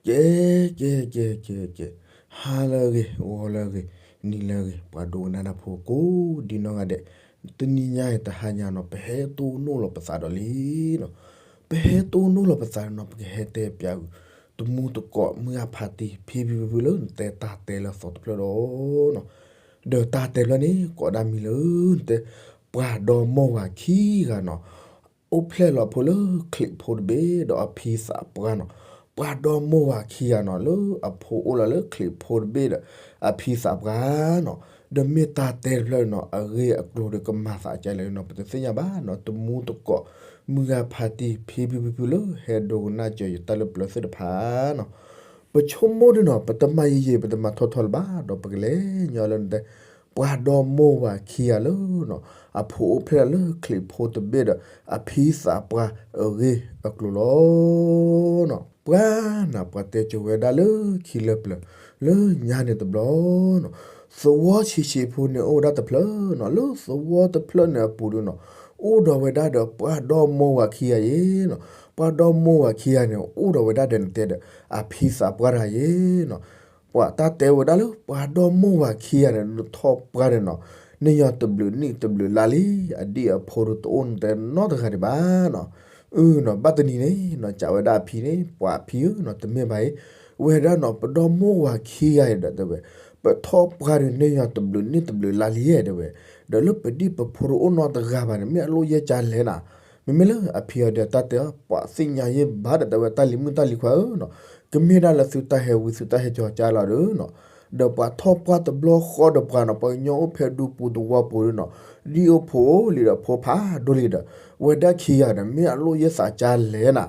ကဲ ကဲ ကဲ ကဲ ကဲ, ဟါလၢအဂ့ၤ ဂီၤလၢအဂ့ၤ နံၤလၢအဂ့ၤ ပှၤဒိကနၣ်တၢ်ဖိကိးဒံနီၢ်ဂၤဒဲး, တနံၤညါအံၤတဟါညါနီၤ ပဟဲတိၢ်နီၣ်လီၤပသးဒီးလံနီၤ, ပဟဲတိၢ်နီၣ်လီၤပသးနီၤ ပကဟဲတဲပၠး တမူတကိး မုၢ်ဂၢ်ဖါတံၢ် ဖံဖံဖုဖုလၢနတဲတၢ်တဲလၢအသီတဖျၢၣ်ဒီးနီၤ, ဒီးတၢ်တဲဖျၢၣ်န့ၣ် ကိးဒၣ်မံၤလၢနတဲ ပှၤဒီမိၢ်ဝၤခံဂၤနီၤ အိၣ်ဖျဲၣ်လီၤဖိလၢချံးဖိတဘ့ၣ်ဒီးအဖံသးပှၢ်နီၤ, ပှၤဒီမိၢ်ဝၤခံဂၤနီၤ လၢအဖိအိၣ်လီၤလၢချံးဖိတဘ့ၣ်ဒီးအဖံသးပှၢ်နီၤ, ဒီးမ့ၢ်တၢ်တဲတဖျၢၣ်နီၤ အဂ့ၢ်အကျိၤဒီးကမၤသးကလဲၣ်နီၤ ပတသ့ၣ်ညါဘၣ်နီၤ, တမူတကိး မုၢ်ဂၢ်ဖါတံၢ် ဖံဖံဖုဖုလၢဟဲဒိကနၣ်စၢၤယတၢ်လၢပျၢၤသ့ၣ်တဖၣ်နီၤ, ပဆိကမိၣ်ဒ်နီၤ ပတမၤယံာ်ယံာ် ပတမၤထီထီလၢၤဘၣ် ဒီးပကလဲၤညီလၢနတဲ ပှၤဒီမိၢ်ဝၤခံဂၤလၢနီၤ အဖိအိၣ်ဖျဲၣ်လီၤလၢချံးဖိတဘ့ၣ်ဒီး အဖံသးပှၢ်အဂ့ၢ်အကျိၤလီၤနီၤ, ပှၤနီၤ ပှၤတဲကၠိၤဝဲဒၣ်လၢခံလၢပျၢၤ လၢညါန့ၣ်တဘျီနီၤ, သဝီဆံးဆံးဖိန့ၣ်အိၣ်ဝဲဒၣ်တဖျၢၣ်နီၤ, လၢသဝီတဖျၢၣ်န့ၣ်အပူၤဒုနီၤ အိၣ်ဒီးဝဲဒၣ်ဒီးပှၤဒီမိၢ်ဝၤခံဂၤအံၤနီၤ, ပှၤဒီမိၢ်ဝၤခံဂၤန့ၣ် အိၣ်ဒီးဝဲဒၣ်ဒီးနတဲဒီး အဖံသးပှၢ်တဂၤအံၤနီၤ, ပှၤတၢ်တဲဝဲဒၣ်လၢပှၤဒီမိၢ်ဝၤခံဂၤန့ၣ် နထီၣ်ပှၢ်န့ၣ်နီၤ, န့ၢ်ညီတဘျုးနံၣ်တဘျုးလါလံ, အဒံၣ်အဖိဒီးတအိၣ်နတဲနီတဂၤဒံးဘၣ်နီၤ, အနီၤ ဘၣ်တနံၤန့ၣ်နီၤ ကးဝဲဒၣ်အဖံန့ၣ် ပှၤအဖံဧၢနီၤ တမ့ၢ်ဘၣ်အံၤ, ဝဲဒၣ်နီၤ ပဒီမိၢ်ဝၤခံဂၤအံၤဒီးတဲဝဲ ပထီၣ်ပှၢ်ဒီးန့ၢ်ညီတဘျုးနံၣ်တဘျုးလါလံတဲဝဲ, ဒီးလၢပဒံၣ်ပဖိတအိၣ်နီတဂၤဘၣ်န့ၣ် မ့ၢ်အလိၣ်ယဲၢ်ကၢလဲၣ်နၤ, မ့မ့ၢ်လၢအဖံအီၤဒီးတၢ်တဲအီၤ ပှၤသ့ၣ်ညါယဲၢ်ဘၣ်ဒီးတဲဝဲ တၢ်လံၤမုၣ်တၢ်လံၤခွါဧၢနီၤ, ကမ့ၢ်ဒၣ်လၢသုတၢ်ဟဲဝံသုတၢ်ဟဲကၠီၤကၢလီၤဒီးနီၤ, ဒီးပှၤထီၣ်ပှၢ်တဘျီဃီဒီးပှၤနီၤ ပှၤကညီအိၣ်ဖဲဒူပူၤသဝီပူၤဒီးနီၤ, ဒ်အိၣ်ဖိအိၣ်လံဒီးဖိဖးဒိၣ်လံဒီး, ဝဲဒၣ်ခံဂၤဒီး မ့ၢ်အလိၣ်ယဲၢ်သးကၢလဲၣ်နၤ,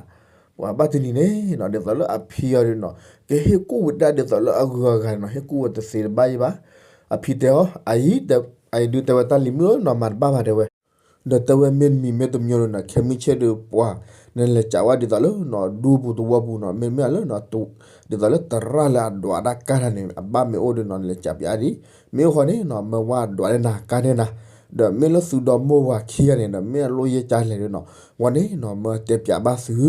ပှၤဘၣ်တနံၤန့ၣ်နီၤ ဒ်သိးလၢအဖံအီၤဒီးနီၤ ကဟ့ၣ်ကူၣ်ဝဲဒၣ်ဒ်သိးလၢအဂုၤအဂၤနီၤ ဟ့ၣ်ကူၣ်ဝဲတသ့တဘၣ်ယဲၢ်ဘၣ်, အဖံတဲအီၤ အအံၤ, အအံၤဒုးတဲဝဲ တၢ်လံၤမုၣ်ဧၢနီၤ မၤတဘၣ်ဘၣ်တဲဝဲ ဒီးတဲဝဲ မ့တမံၤမ့ၢ်တမံၤဒီးနီၤ ခဲမုၢ်ဆ့ၣ်ဒီးပှၤ နလဲၤကးဝဲဒ်သိးလၢနီၤ ဒူပူၤသဝီပူၤနီၤ မ့မ့ၢ်လၢနီၤ ဒ်သိးလၢသရၣ်လၢအဒွးတၢ်ကါတၢ်န့ၣ် အဘၣ်မ့ၢ်အိၣ်ဒီးနီၤ နလဲၤကးပၠးဒံး, မ့ၢ်အိၣ်ဃီန့ၣ်နီၤ မ့ၢ်ဝဲဒွးန့ၢ်နၤကါန့ၢ်နၤ, ဒီးမ့ၢ်လၢသုဒီမိၢ်ဝၤခံဂၤန့ၣ်ဒီး မ့ၢ်အလိၣ်ယဲၢ်ကၢလဲၣ်ဒီးနီၤ ဝဲန့ၣ်နီၤ မ့ၢ်တဲပၠးဘၣ်သု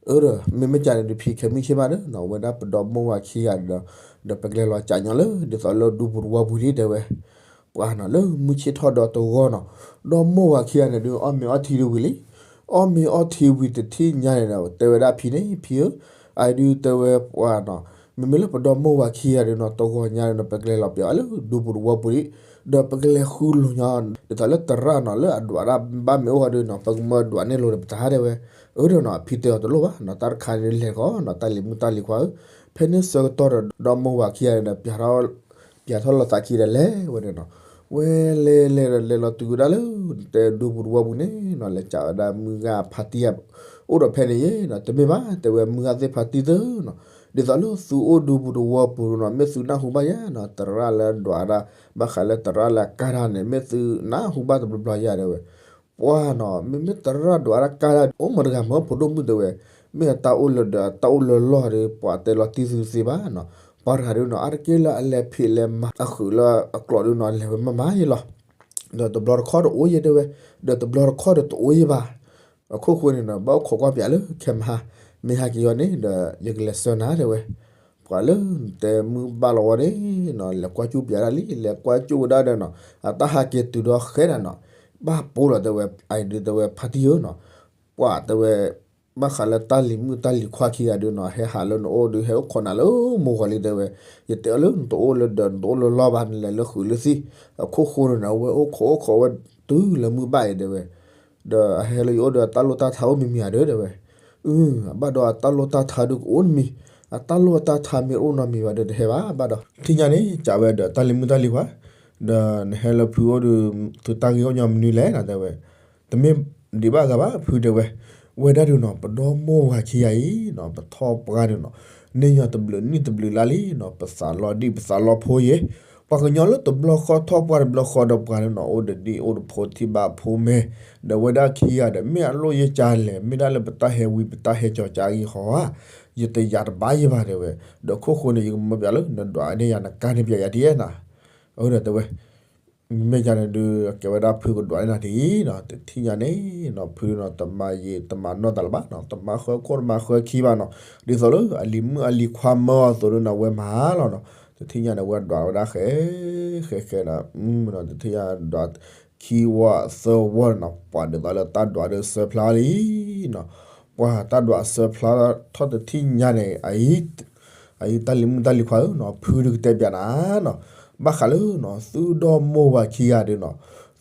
အၢဒီး မ့မ့ၢ်ကၢန့ၣ်ဒီး ဖံခဲမုၢ်ဆ့ၣ်ဘၣ်ဒီးနီၤ ဝဲဒၣ်ပဒီမိၢ်ဝၤခံဂၤဒီး ဒီးပကလဲၤလီၤကးညီလၢ ဒ်သိးလၢဒူပူၤသဝီပူၤဒ်တဲဝဲ, ပှၤနီၤ လၢမုၢ်ဆ့ၣ်ထီၣ်ဒီးတဂီၢ်နီၤ, ဒီမိၢ်ဝၤခံဂၤန့ၣ်ဒီး အီၣ်မ့ၤအီထံဒုးဝံၤလံ, အီၣ်မ့ၤအီထံဝံၤတထံၣ်ညါန့ၣ်ဒီး တဲဝဲဒၣ်ဖံန့ၣ် ဖံဧၢ, အအံၤဒုးတဲဝဲပှၤနီၤ, မ့မ့ၢ်လၢပဒီမိၢ်ဝၤခံဂၤဒီးနီၤ တဂီၢ်ညါဒီးနီၤ ပကလဲၤလီၤပၠးအီၤလၢဒူပူၤသဝီပူၤဒံး, ဒီးပကလဲၤဃုလိာ်ညီ ဒ်သိးလၢသရၣ်နီၤ လၢအဒွးတၢ်ဘၣ်မ့ၢ်အိၣ်ဃီဒီးနီၤ ပကမၢဒွးန့ၢ်လိာ်ဒီးပတဟါတဲဝဲ, အၢဒီးနီၤ အဖံတဲအီၤတလိၣ်ဘၣ်နီၤ တၢ်တခါန့ၣ်လဲၤတခီနီၤ တၢ်လံၤမုၣ်တၢ်လံၤခွါဧၢ, ဖဲန့ၣ်ဆၢကတီၢ်ဒီး ဒီမိၢ်ဝၤခံဂၤန့ၣ်ဒီး ပၠးထီၣ်လီၤသးခံဒီးလဲၤဝဲန့ၣ်နီၤ, ဝဲလဲၤလဲၤဒီးလဲၤလီၤတုၤဝဲဒၣ်လၢ တဲဒူပူၤသဝီပူၤန့ၣ်နီၤ လဲၤကးဝဲဒၣ်မုၢ်ဂၢ်ဖါတံၢ်ဧါ, အိၣ်ဒီးဖဲန့ၣ်ယဲနီၤ တမ့ၢ်ဘၣ် တဲဝဲမုၢ်ဂၢ်သ့ၣ်ဖါတံၢ်သၢနီၤ, ဒ်သိးလၢသုအိၣ်ဒူပူၤသဝီပူၤနီၤ မ့ၢ်သုနၢ်ဟူဘၣ်ယါနီၤ သရၣ်လၢဒွးဒၣ် ဘၣ်ဃးလၢသရၣ်လၢအကါတၢ်န့ၣ် မ့ၢ်သုနၢ်ဟူဘၣ်တဘျီဘျီယါတဲဝဲ ပှၤနီၤ မ့မ့ၢ်သရၣ်ဒွးတၢ်ကါတၢ် အိၣ်မတဂၤမ့ၢ်ဖိဒိၣ်မုၣ်တဲဝဲ, မ့ၢ်အတၢ်အိၣ်လၢဒီးအတၢ်အိၣ်လၢလီၢ်ဒီး ပှၤတဲလီၤတံၢ်သုတသ့ဘၣ်နီၤ, ပှၤတဂၤဒုးနီၤ အါတက့ၢ်လၢအလဲၤဖံးလဲၤမၤအဃုာ်လၢအကျိာ်ဒုးနီၤ လဲၤဝဲမၤမၤယဲလီၤ, ဒီးတဘျီတခီၣ်တအိၣ်ယဲတဲဝဲ, ဒီးတဘျီတခီၣ်ဒီးတအိၣ်ယဲဘၣ်, အခိၣ်ဃိန့ၣ်နီၤ ဘၣ်အိၣ်ခိးကွၢ်ပၠးလၢခဲမဟါ, မ့ၢ်ဟဲက့ၤအီၤန့ၣ်ဒီး ယကလဲၤဆှၢနၤတဲဝဲ ပှၤလၢတဲမုၢ်ဘၣ်လီၤဝဲန့ၣ်နီၤ လဲၤကွၢ်ကၠူၣ်ပၠးဒၣ်လံ လဲၤကွၢ်ကၠူၣ်ဝဲဒၣ်ဒီးနီၤ အတၢ်ဟးက့ၤတုၤဒီးဃဲဒၣ်နီၤ, ဘၣ်ပိာ်လီၤတဲဝဲ အအံၤဒုးတဲဝဲဖါတံၢ်ဧၢနီၤ, ပှၤတဲဝဲ ဘၣ်ဃးလၢတၢ်လံၤမုၣ်တၢ်လံၤခွါခံဂၤဒုးနီၤ ဟဲဟးလၢနအိၣ်ဒီး ဟဲအိၣ်ခိးနၤလၢမိၢ်ဂီၤလံတဲဝဲ, ယတဲအီၤလၢနတအိၣ်လၢဒီး နတအိၣ်လၢလီၢ်ဘၣ် နလဲၤလၢဃုာ်လၢသံ, အခိၣ်ဃိန့ၣ်နီၤ အဝဲအိၣ်ခိးအိၣ်ခိးဝဲတုၤလၢမုၢ်ဘၣ်အံၤတဲဝဲ ဒီးအဟဲလၢယအိၣ်ဒီးအတၢ်လိၣ်တၢ်ထါအိၣ်မံၤမံၤဧါဒီးတဲဝဲ, အၢ အဘၣ်ဒီးအတၢ်လိၣ်တၢ်ထါဒုးကအိၣ်တမံၤ, အတၢ်လိၣ်တၢ်ထါမ့ၢ်အိၣ်နီတမံၤဘၣ်ဒီးတဟဲဘၣ်ဘၣ်ဒီး ထံၣ်ညါန့ၣ် ကးဝဲဒီးတၢ်လံၤမုၣ်တၢ်လံၤခွါ, ဒီးနဟဲလၢဖုအိၣ်ဒီး သုတၢ်ဂ့ၢ်အိၣ်ညီမနုၤလဲၣ်နီၤတဲဝဲ, တမ့ၢ်ဒံးဘၣ်အဂၤဘၣ်ဖုတဲဝဲ, ဝဲဒၣ်ဒုးနီၤ ပဒီမိၢ်ဝၤခံဂၤအံၤနီၤ ပထီၣ်ပှၢ်ဒုးနီၤ န့ၢ်ညီတဘျုးနံၣ်တဘျုးလါလံနီၤ ပသးလီၤဒံၣ်ပသးလီၤဖိယဲၢ်, ပှၤကညီလၢတဘျီဃီထီၣ်ပှၢ်တဘျီဃီဒီးပှၤဒုးနီၤ အိၣ်ဒီးဒံၣ်အိၣ်ဒီးဖိထံၣ်ဘၣ်ဖိမဲာ်, ဒီးဝဲဒၣ်ခံဂၤဒီး မ့ၢ်အလိၣ်ယဲၢ်ကၢလဲၣ် မ့ၢ်ဒၣ်လၢပတၢ်ဟဲဝံပတၢ်ဟဲကၠီၤကၢအဂ့ၢ်ဃီဧါ, ယတယာ်တဘၣ်ယဲၢ်ဘၣ်တဲဝဲ, ဒီးခိၣ်ဃိန့ၣ် ယကမၢပၠးလၢ နဒွးန့ၢ်ယၤနကါန့ၢ်ပၠးယၤဒ်ယဲၢ်နၤ, အဝဲဒီးတဲဝဲ မ့မ့ၢ်ယၤန့ၣ်ဒုး အကဲဝဲဒၣ်ဖုကဒွးန့ၢ်နၤဒ်အံၤနီၤ, တထံၣ်ညါန့ၣ်နီၤ ဖုဒုးနီၤ တမၤယံာ်တမၤနီၢ်တၢ်လၢၤဘၣ်နီၤ, တမၤဃၢခိၣ်တမၤဃၢခံဘၣ်နီၤ, ဒ်သိးလၢအလံၤမုၣ်အလံၤခွါမၢအီၤအသိးဒုးနီၤ အဝဲမၤလီၤနီၤ, တထံၣ်ညါန့ၣ် အဝဲဒွးဝဲဒၣ်ဃဲ ဃဲဃဲနီၤ, တထံၣ်ညါဒွးခံဝီသၢဝီနီၤ, ပှၤဒ်သိးလၢတၢ်ဒွးဒုးစၢဖျါလံနီၤ, ပှၤတၢ်ဒွးစၢဖျါထီၣ်တထံၣ်ညါန့ၣ် အအံၤတၢ်လံၤမုၣ်တၢ်လံၤခွါဧၢနီၤ, ဖုဒုးကတဲပၠးနၤနီၤ, ဘၣ်ဃးလၢနီၤ သုဒီမိၢ်ဝၤခံဂၤဒုးနီၤ,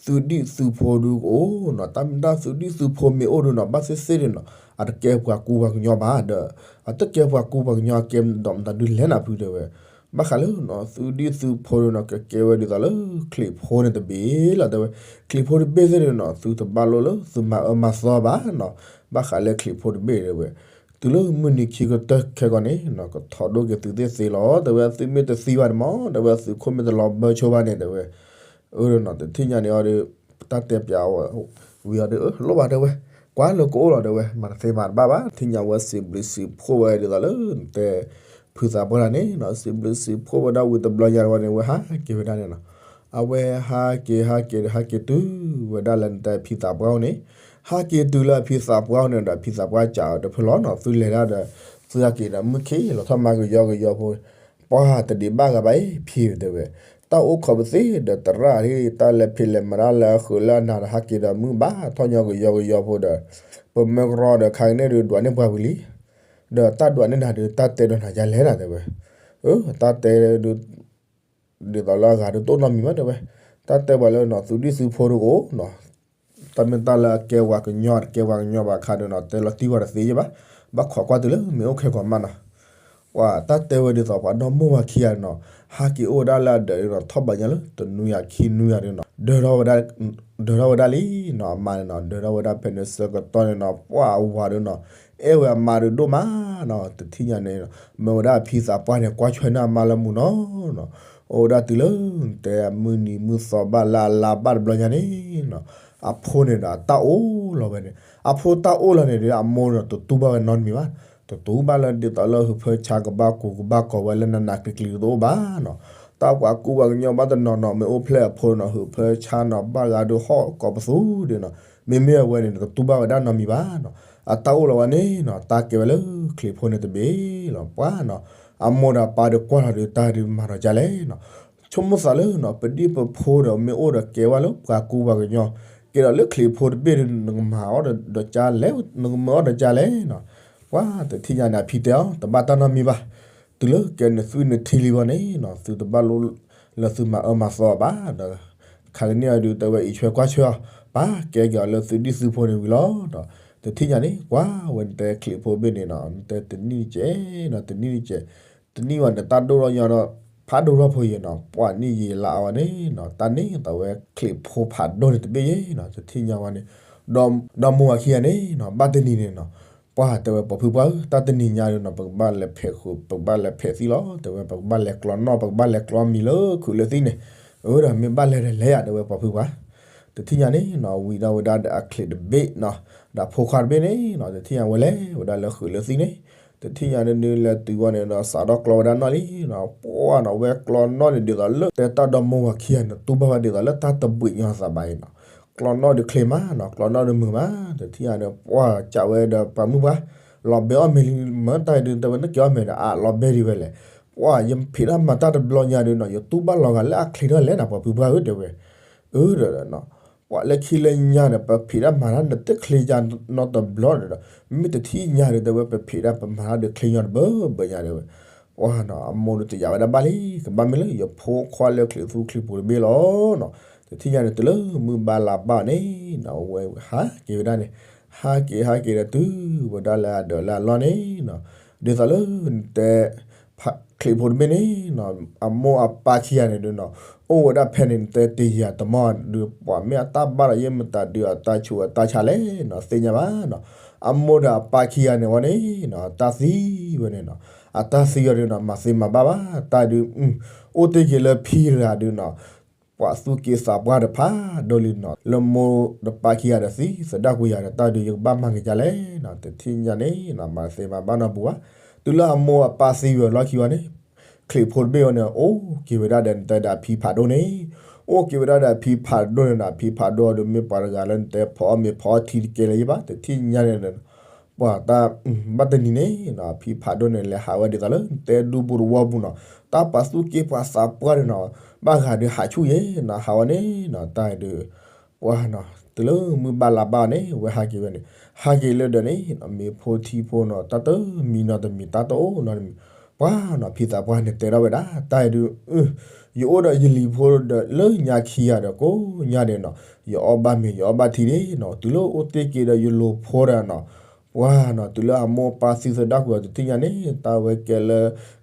သုဒံၣ်သုဖိဒုးကအိၣ်နီၤ, တၢ်မ့ၢ်တၢ်သုဒံၣ်သုဖိမ့ၢ်အိၣ်ဒုးနီၤ ဘၣ်သ့ၣ်သ့ၣ်ဒုးနီၤ အတကဲပှၤကူပှၤကညီဘၣ်ဒီး အတကဲပှၤကူပှၤကညီ အကဲမတၤဒုးလဲၣ်နၤဖုတဲဝဲ, ဘၣ်ဃးလၢနီၤ သုဒံၣ်သုဖိဒုးနီၤ ကကဲဝဲဒ်သိးလၢ ချံးဖိန့ၣ်တဘ့ၣ်လီၤတဲဝဲ, ချံးဖိတဘ့ၣ်သ့ၣ်ဒုးနီၤ သုတဘၣ်လိၣ်လၢသုမၤအၢမၤသီဘၣ်နီၤ, ဘၣ်ဃးလၢချံးဖိတဘ့ၣ်တဲဝဲ တုၤလၢမုၢ်နံၤခံကတၢၢ်ခဲကိာ်န့ၣ်နီၤ ကထီၣ်ဒိၣ်က့ၤသုသ့ၣ်သ့လီၤတဲဝဲ, သုမ့ၢ်တသံဘၣ်န့ၣ်မး တဲဝဲ သုးခိၣ်မ့ၢ်တလီၤဘၢဆိဘၣ်န့ၣ်တဲဝဲ, အၢနီၤ တထံၣ်ညါန့ၣ်အီၤဒီး တၢ်တဲပၠးဝံၤအီၤဒီး လိၣ်ဘၣ်တဲဝဲ, ကွၢ်လၢကအိၣ်လီၤတဲဝဲ, မၤတသ့မၤတဘၣ်ဘၣ်, ထံၣ်ညါဝဲစံးဘျုးစံးဖှိၣ်ဝဲဒ်သိးလၢ နတဲ ဖုသးပှၢ်တၢ်န့ၣ်နီၤ, စံးဘျုးစံးဖှိၣ်ဝဲဒၣ်ဝံၤတဘျီညါဝဲန့ၣ် ဝဲဟးက့ၤဝဲဒၣ်န့ၣ်နီၤ, အဝဲဟးက့ၤဟးက့ၤဒီးဟးက့ၤတုၤဝဲဒၣ်လၢနတဲဖံသးပှၢ်အိၣ်န့ၣ်, ဟးက့ၤတုၤလၢအဖံသးပှၢ်အိၣ်န့ၣ်ဒီး ဖံသးပှၢ်စံးအီၤတဖုလီၤနီၤ, သုလဲၤဒၣ်ဒီး သုဟးက့ၤဒီးမုၢ်ခ့လီၤထီၣ်မၤကယီကယီဖိ ပှၢ်တဒံးဘၣ်ဂၤဘၣ်အံၤ ဖံတဲဝဲ, တၢ်အိၣ်ခိးပသ့ဒီးသရၣ်ဟ့ၣ် တၢ်လဲၤဖံးလဲၤမၤတၢ်လၢအဃုာ်လၢအနၤဒီး ဟးက့ၤဒီးမုၢ်ဘၣ်ထီၣ်ညီကယီကယီဖိဒီး ပမၢကရီဒီးခါကန့ၣ်ဒုးဒွးန့ၢ်ပှၤဝံၤလံ, ဒီးတၢ်ဒွးန့ၢ်နၤဒုး တၢ်တဲဒီးနၤယါလဲၣ်နၤတဲဝဲ, အၢ တၢ်တဲဒုး ဒ်သိးလၢအဂၤဒုးတအိၣ်နီတမံၤဘၣ်တဲဝဲ, တၢ်တဲပှၤလၢနီၤ သုဒံၣ်သုဖိဒုးကအိၣ်နီၤ, တၢ်မ့ၢ်တၢ်လၢအကဲပှၤကညီ တကဲပှၤကညီဘၣ်အခါဒုးနီၤ တဲလီၤတံၢ်ဝဲတသ့ယဲဘၣ်, ဘၣ်ခိးကွၢ်တုၤလၢမ့ၢ်အိၣ်ခဲကိာ်မးနီၤ, ပှၤတၢ်တဲဝဲဒ်သိးပှၤဒီမိၢ်ဝၤခံဂၤနီၤ, ဟးက့ၤအိၣ်ဝဲဒၣ်လၢအဒၢးဒုးနီၤ ထီၣ်ဘးညါလၢတနွံယၤခံနွံယၤဒုးနီၤ ဒၢထီၣ်ဝဲဒၣ် ဒၢထီၣ်ဝဲဒၣ်လံနီၤ, အမါန့ၣ်နီၤ ဒၢထီၣ်ဝဲဒၣ်ဖဲန့ၣ်ဆၢကတီၢ်န့ၣ်နီၤ ပှၤအဝၤဒုးနီၤ အဲၣ်ဝဲအမါဒုးဒိၣ်မးနီၤ, တထံၣ်ညါန့ၣ် မၢဝဲဒၣ်အဖံသးပှၢ်န့ၣ် ကွၢ်ဆွဲန့ၢ်အမါလၢမူနီၤနီၤ, အိၣ်ဝဲဒၣ်တုၤလၢ တဲအမုၢ်နံၤမုၢ်သီဘၣ်လၢအလါဘၣ်တဘျီညါန့ၣ်နီၤ, အဖိန့ၣ်ဒီးအတၢ်အိၣ်လီၤဝဲန့ၣ်, အဖိတၢ်အိၣ်လီၤန့ၣ်ဒီး အမိၢ်ဒီးတတူၢ်ဘၣ်ဝဲနီတမံၤဘၣ်, တတူၢ်ဘၣ်လၢဒ်သိးလၢဟုးဖၢဆါကဘၣ်ကူကဘၣ်ကီၤဝဲလၢနးနးကျံၤကျံၤတအိၣ်ဘၣ်နီၤ, တၢ်ပှၤကူပှၤကညီဘၣ်တနီၤနီၤ မ့ၢ်အိၣ်ဖျဲၣ်အဖိနီၤ ဟုးဖၢဆါနီၤ ဘၣ်ဂၤဒုးဟီၣ်ကိးပသူဒုးနီၤ, မ့မ့ၢ်အဝဲန့ၣ် တတူၢ်ဘၣ်ဝဲဒၣ်နီတမံၤဘၣ်နီၤ, အတၢ်အိၣ်လီၤဝဲန့ၣ်နီၤ တၢ်ကဲဝဲလၢချံးဖိန့ၣ်တဘ့ၣ်လီၤ ပှၤနီၤ, အမိၢ်ဒီးအပၢ်ဒီးကွၢ်လီၤဒုးတၢ်ဒုးမၤဒီးကလဲၣ်နီၤ, ဆိကမိၣ်သးလၢနီၤ ပဒံၣ်ပဖိဒီးမ့ၢ်အိၣ်ဒီးကဲဝဲလၢပှၤကူပှၤကညီ, ကဲဒီးလၢချံးဖိတဘ့ၣ်ဒုး နကမၤအီၣ်ဒီးကလဲၣ်, နကမၤအီၣ်ဒီးကလဲၣ်နီၤ, ပှၤတထံၣ်ညါန့ၣ် အဖံတဲအီၤ တဘၣ်တၢ်နီတမံၤဘၣ်, တုၤလၢကဲနသွံၣ်နထံလံဝဲန့ၣ်နီၤ သုတဘၣ်လိၣ်လၢသုမၤအၢမၤသီဘၣ်ဒီး ခါကန့ၢ်အီၤဒုးတဲဝဲအံးဆွဲကွၢ်ဆွဲအီၤ, ပာ်ကဲက့ၤအီၤလၢသုဒံၣ်သုဖိန့ၣ်ဝံၤလီၤဒီး တထံၣ်ညါန့ၣ် ကွၢ်ဝဲနတဲချံးဖိတဘ့ၣ်န့ၣ်နီၤ နတဲတနံၣ်တကဲးနီၤ တနံၣ်တကဲး, တနံၣ်ဝဲန့ၣ် တၢ်ဒိၣ်ထီၣ်ညီဒီး ဖးဒိၣ်ထီၣ်ဖိယဲၢ်နီၤ ပှၤနံၣ်ယံာ်လါအါဝဲန့ၣ်နီၤ တၢ်န့ၣ်သးဝဲချံးဖိဖးဒိၣ်န့ၣ်တဘ့ၣ်ယဲၢ်နီၤ တထံၣ်ညါဝဲန့ၣ် ဒီမိၢ်ဝၤခံဂၤန့ၣ်နီၤ ဘၣ်တနံၤန့ၣ်နီၤ ပှၤတဲဝဲ ပှၤဖုပှၢ်ဧၢ တၢ်တနံၤညါဒုးနီၤ ပကဘၣ်လဲၤဖဲးဃုာ် ပကဘၣ်လဲၤဖဲးသံလီၤ တဲဝဲ ပကဘၣ်လဲၤကျီနီၣ် ပကဘၣ်လဲၤကျီမံၤလၢခုးလၢသံၣ်န့ၣ်, အၢ ဒီးမ့ၢ်ဘၣ်လဲၤဒီးလဲၤယၤ တဲဝဲ ပှၤဖုပှၢ်, တထံၣ်ညါန့ၣ်နီၤ ဝံၤဒီးဝဲဒၣ်ဒီးအချံးတဘ့ၣ်နီၤ ဒီးဖိခွါတဘ့ၣ်န့ၣ်နီၤ တထံၣ်ညါဝဲလဲၤဝဲဒၣ်လၢခုးလၢသံၣ်န့ၣ်, တထံၣ်ညါဒုးလဲၤတုၤဝဲန့ၣ်ဒီး စးထီၣ်ကျီဝဲဒၣ်နီၣ်လံနီၤ ပှၤနီၤ ဝဲကျီနီၣ်န့ၣ်ဒ်သိးလၢ တဲတၢ်ဒီမိၢ်ဝၤခံဂၤန့ၣ် တူၢ်ဘၣ်ဝဲဒ်သိးလၢတၢ်တဘှံးညီသးဘၣ်အံၤနီၤ ကျီနီၣ်ဒုးချ့မးနီၤ ကျီနီၣ်ဒုးမုာ်မး တထံၣ်ညါန့ၣ် ပှၤကးဝဲဒီးပှၤမုၣ်ပှၢ် လီၤဘဲအီၣ်မ့ၤလံမ့ၢ်တၢ်ဒုး တဲဝဲ နက့ၤအီၣ်မ့ၤဒီး အလီၤဘဲဒံးဝဲလဲၣ်, ပှၤ ယဖံးတၢ်မၤတၢ်တဘျီညါဒုးနီၤ ယတူၢ်ဘၣ်လီၤဂာ်လၢအချ့ထီၣ်လဲၣ်နီၤ ပှၤဖုပှၢ်ဧၢ တဲဝဲ, အၢ ဒီး ပှၤလၢခံလၢညါဒီး ပဖံးတၢ်မၤတၢ်န့ၣ် တချ့ယါနီတဘျီဒီး မ့ၢ်တထံၣ်ညါဒီး တဲဝဲ ပဖံးတၢ်ပမၤတၢ်ဒုးချ့ညီတဘၢဘၢညါ တဲဝဲ, ပှၤနီၤ အမိၢ်ဒုးတယာ်ဝဲဒၣ်ဘၣ်လံ ကဘၣ်မ့ၢ်လၢယဖိခွါလၢချံးသူချံးပူၤတဘ့ၣ်လီၤနီၤ, တထံၣ်ညါန့ၣ် တုၤလၢမုၢ်ဘၣ်လါဘၣ်န့ၣ်နီၤ အဝဲဟးက့ၤဝဲဒၣ်န့ၣ်, ဟးက့ၤဟးက့ၤဒီးတုၤဝဲဒၣ်လၢအဒၢးလၢအလီၢ်န့ၣ်နီၤ, ဒ်သိးလၢနတဲ ချံးဖိတဘ့ၣ်န့ၣ်နီၤ အမိၢ်အပၢ်ခံဂၤန့ၣ်ဒုးနီၤ အိၣ်ဝဲဒၣ်ဖဲန့ၣ် နတဲတယံာ်တမီၢ်ဒုး ပှၤမ့ၢ်အတၢ်ဘၣ်ဒီး ယဲၢ်မတၤဒုးအတၢ်ဆူးအတၢ်ဆါလဲၣ်နီၤ သ့ၣ်ညါဘၣ်နီၤ, အမိၢ်ဒီးအပၢ်ခံဂၤန့ၣ်ဝဲန့ၣ်နီၤ အတၢ်သံဝဲန့ၣ်နီၤ, အတၢ်သံဝဲဒုးနီၤ မၤသ့မၤဘၣ်ဘၣ် တၢ်ဒုး အိၣ်တ့ၢ်က့ၤလၢဖံတဂၤဒုးနီၤ ပှၤသူၣ်က့သးပှၢ်တဖးဒိၣ်လံနီၤ လၢမိၢ်ဒီးပၢ်ခံဂၤဒီးသံသဒၣ်ကွံာ်ယၤဒီး တၢ်ဒုး ယကဘၣ်မၤက့ၤဒ်လဲၣ်နီၤ တထံၣ်ညါန့ၣ်နီၤ မၤသ့မၤဘၣ်နီတပူၤဘၣ်, တုၤလၢအမိၢ်အပၢ်သံဝံၤအလီၢ်ခံဝဲန့ၣ် ချံးဖိတဘ့ၣ်ဝဲန့ၣ် အိၣ်က့ၤဝဲဒၣ်ဒီး နတဲဒီးအဖံဖးဒိၣ်န့ၣ်, အိၣ်က့ၤဝဲဒၣ်ဒီးအဖံဖးဒိၣ်န့ၣ်နီၤ, အဖံဖးဒိၣ်အီၤဒီးမ့ၢ်ပှၤတဂၤလၢနတဲဖီအီၣ်မ့ၤဖီအီထံတကဲလၢၤယဘၣ်, တထံၣ်ညါန့ၣ် ပှၤတၢ် ဘၣ်တနံၤန့ၣ်နီၤ အဖံဖးဒိၣ်န့ၣ်လဲၤဟးဝဲဒ်သိးလၢနတဲဒူပူၤတဝီပူၤနီၤ, တၢ်ပာ်သူၣ်က့ပှၤသးပှၢ်န့ၣ်နီၤ, ဘၣ်ဂၤဒီးဟးဆူၣ်ယဲနီၤ, ဟးဝဲန့ၣ်နီၤ တၢ်ဒုး ပှၤနီၤ တုၤလၢမုၢ်ဘၣ်လါဘၣ်အီၤန့ၣ် ဝဲဟးက့ၤဝဲန့ၣ်, ဟးက့ၤလၢဒီးန့ၣ် မ့ၤဖိထံဖိနီၤ တၢ်တမံၤနီတမံၤ တၢ်တအိၣ်နီတမံၤ, ပှၤနီၤ ဖံသးပှၢ်န့ၣ်တဲထီၣ်ဝဲဒၣ် တၢ်ဒုး ယအိၣ်ဒီးယလံၤဖိဒီးလၢညါခံဂၤဒီးကိးညါဒဲးနီၤ, ယအီၣ်ဘၣ်မ့ၤ ယအီၣ်ဘၣ်ထံဒၣ်နီၤ, တုၤလၢအိၣ်တ့ၢ်က့ၤဒီးယလိၤဖိဒီးနီၤ, ပှၤနီၤ တုၤလၢအမိၢ်ပၢ်သံသဒၣ်ကွံာ်အီၤ တထံၣ်ညါန့ၣ် တၢ်ဝဲကဲလ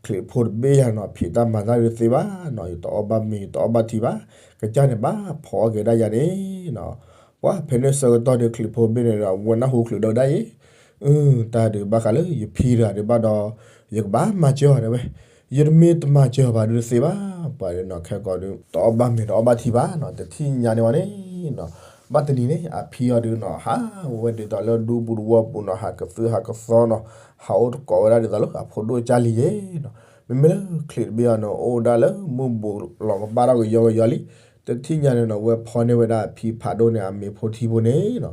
ၢချံးဖိတဘ့ၣ်ယၤနီၤ, ဖံးတၢ်မၤတၢ်ဒုးသ့ဘၣ်နီၤ, ယတအီၣ်ဘၣ်မ့ၤ ယတအီၣ်ဘၣ်ထံဘၣ်, ကစၢ်န့ၣ်ဘၣ်ဖီအီၣ်က့ၤဒၣ်ယၤန့ၣ်နီၤ, ပှၤဖဲန့ၣ်ဆၢကတီၢ်ဒီး ချံးဖိတဘ့ၣ်န့ၣ်ဒီး ဝဲနၢ်ဟူချုးဒီးဝဲဒၣ်အံၤ တၢ်ဒုးဘၣ်ဃးလၢယဖံတဂၤဒုးဘၣ်ဒီး ယကဘၣ်မၤစၢၤအီၤတဲဝဲ, ယတမ့ၢ်တမၤစၢၤအီၤဘၣ်ဒုးတသ့ဘၣ်, ပှၤဒုးနီၤ ခဲကိးဒုး တအီၣ်ဘၣ်မ့ၤတအီၣ်ဘၣ်ထံဘၣ်နီၤ, တထံၣ်ညါန့ၣ်ဝဲန့ၣ်နီၤ, ဘၣ်တနံၤန့ၣ် အဖံအီၤဒုးနီၤ ဟးဝဲဒ်သိးလၢဒူပူၤတဝီပူၤနီၤ, ဟးကသုဟးကသီနီၤ, ဟးအိၣ်တကိးဝဲဒၣ်ဒ်သိးလၢအဖိဒိၣ်ကၢ်လံယဲနီၤ, မ့မ့ၢ်လၢချံးတဘ့ၣ်အီၤန့ၣ် အိၣ်ဝဲဒၣ်လၢမုၢ်ဘူးလီၤကဘၣ်ထီၣ်ကယီကယီလံ, တထံၣ်ညါန့ၣ်နီၤ ဝဲဖီန့ၢ်ဝဲဒၣ်အဖံဖးဒိၣ်န့ၣ် အမ့ၤဖိထံဖိန့ၣ်နီၤ,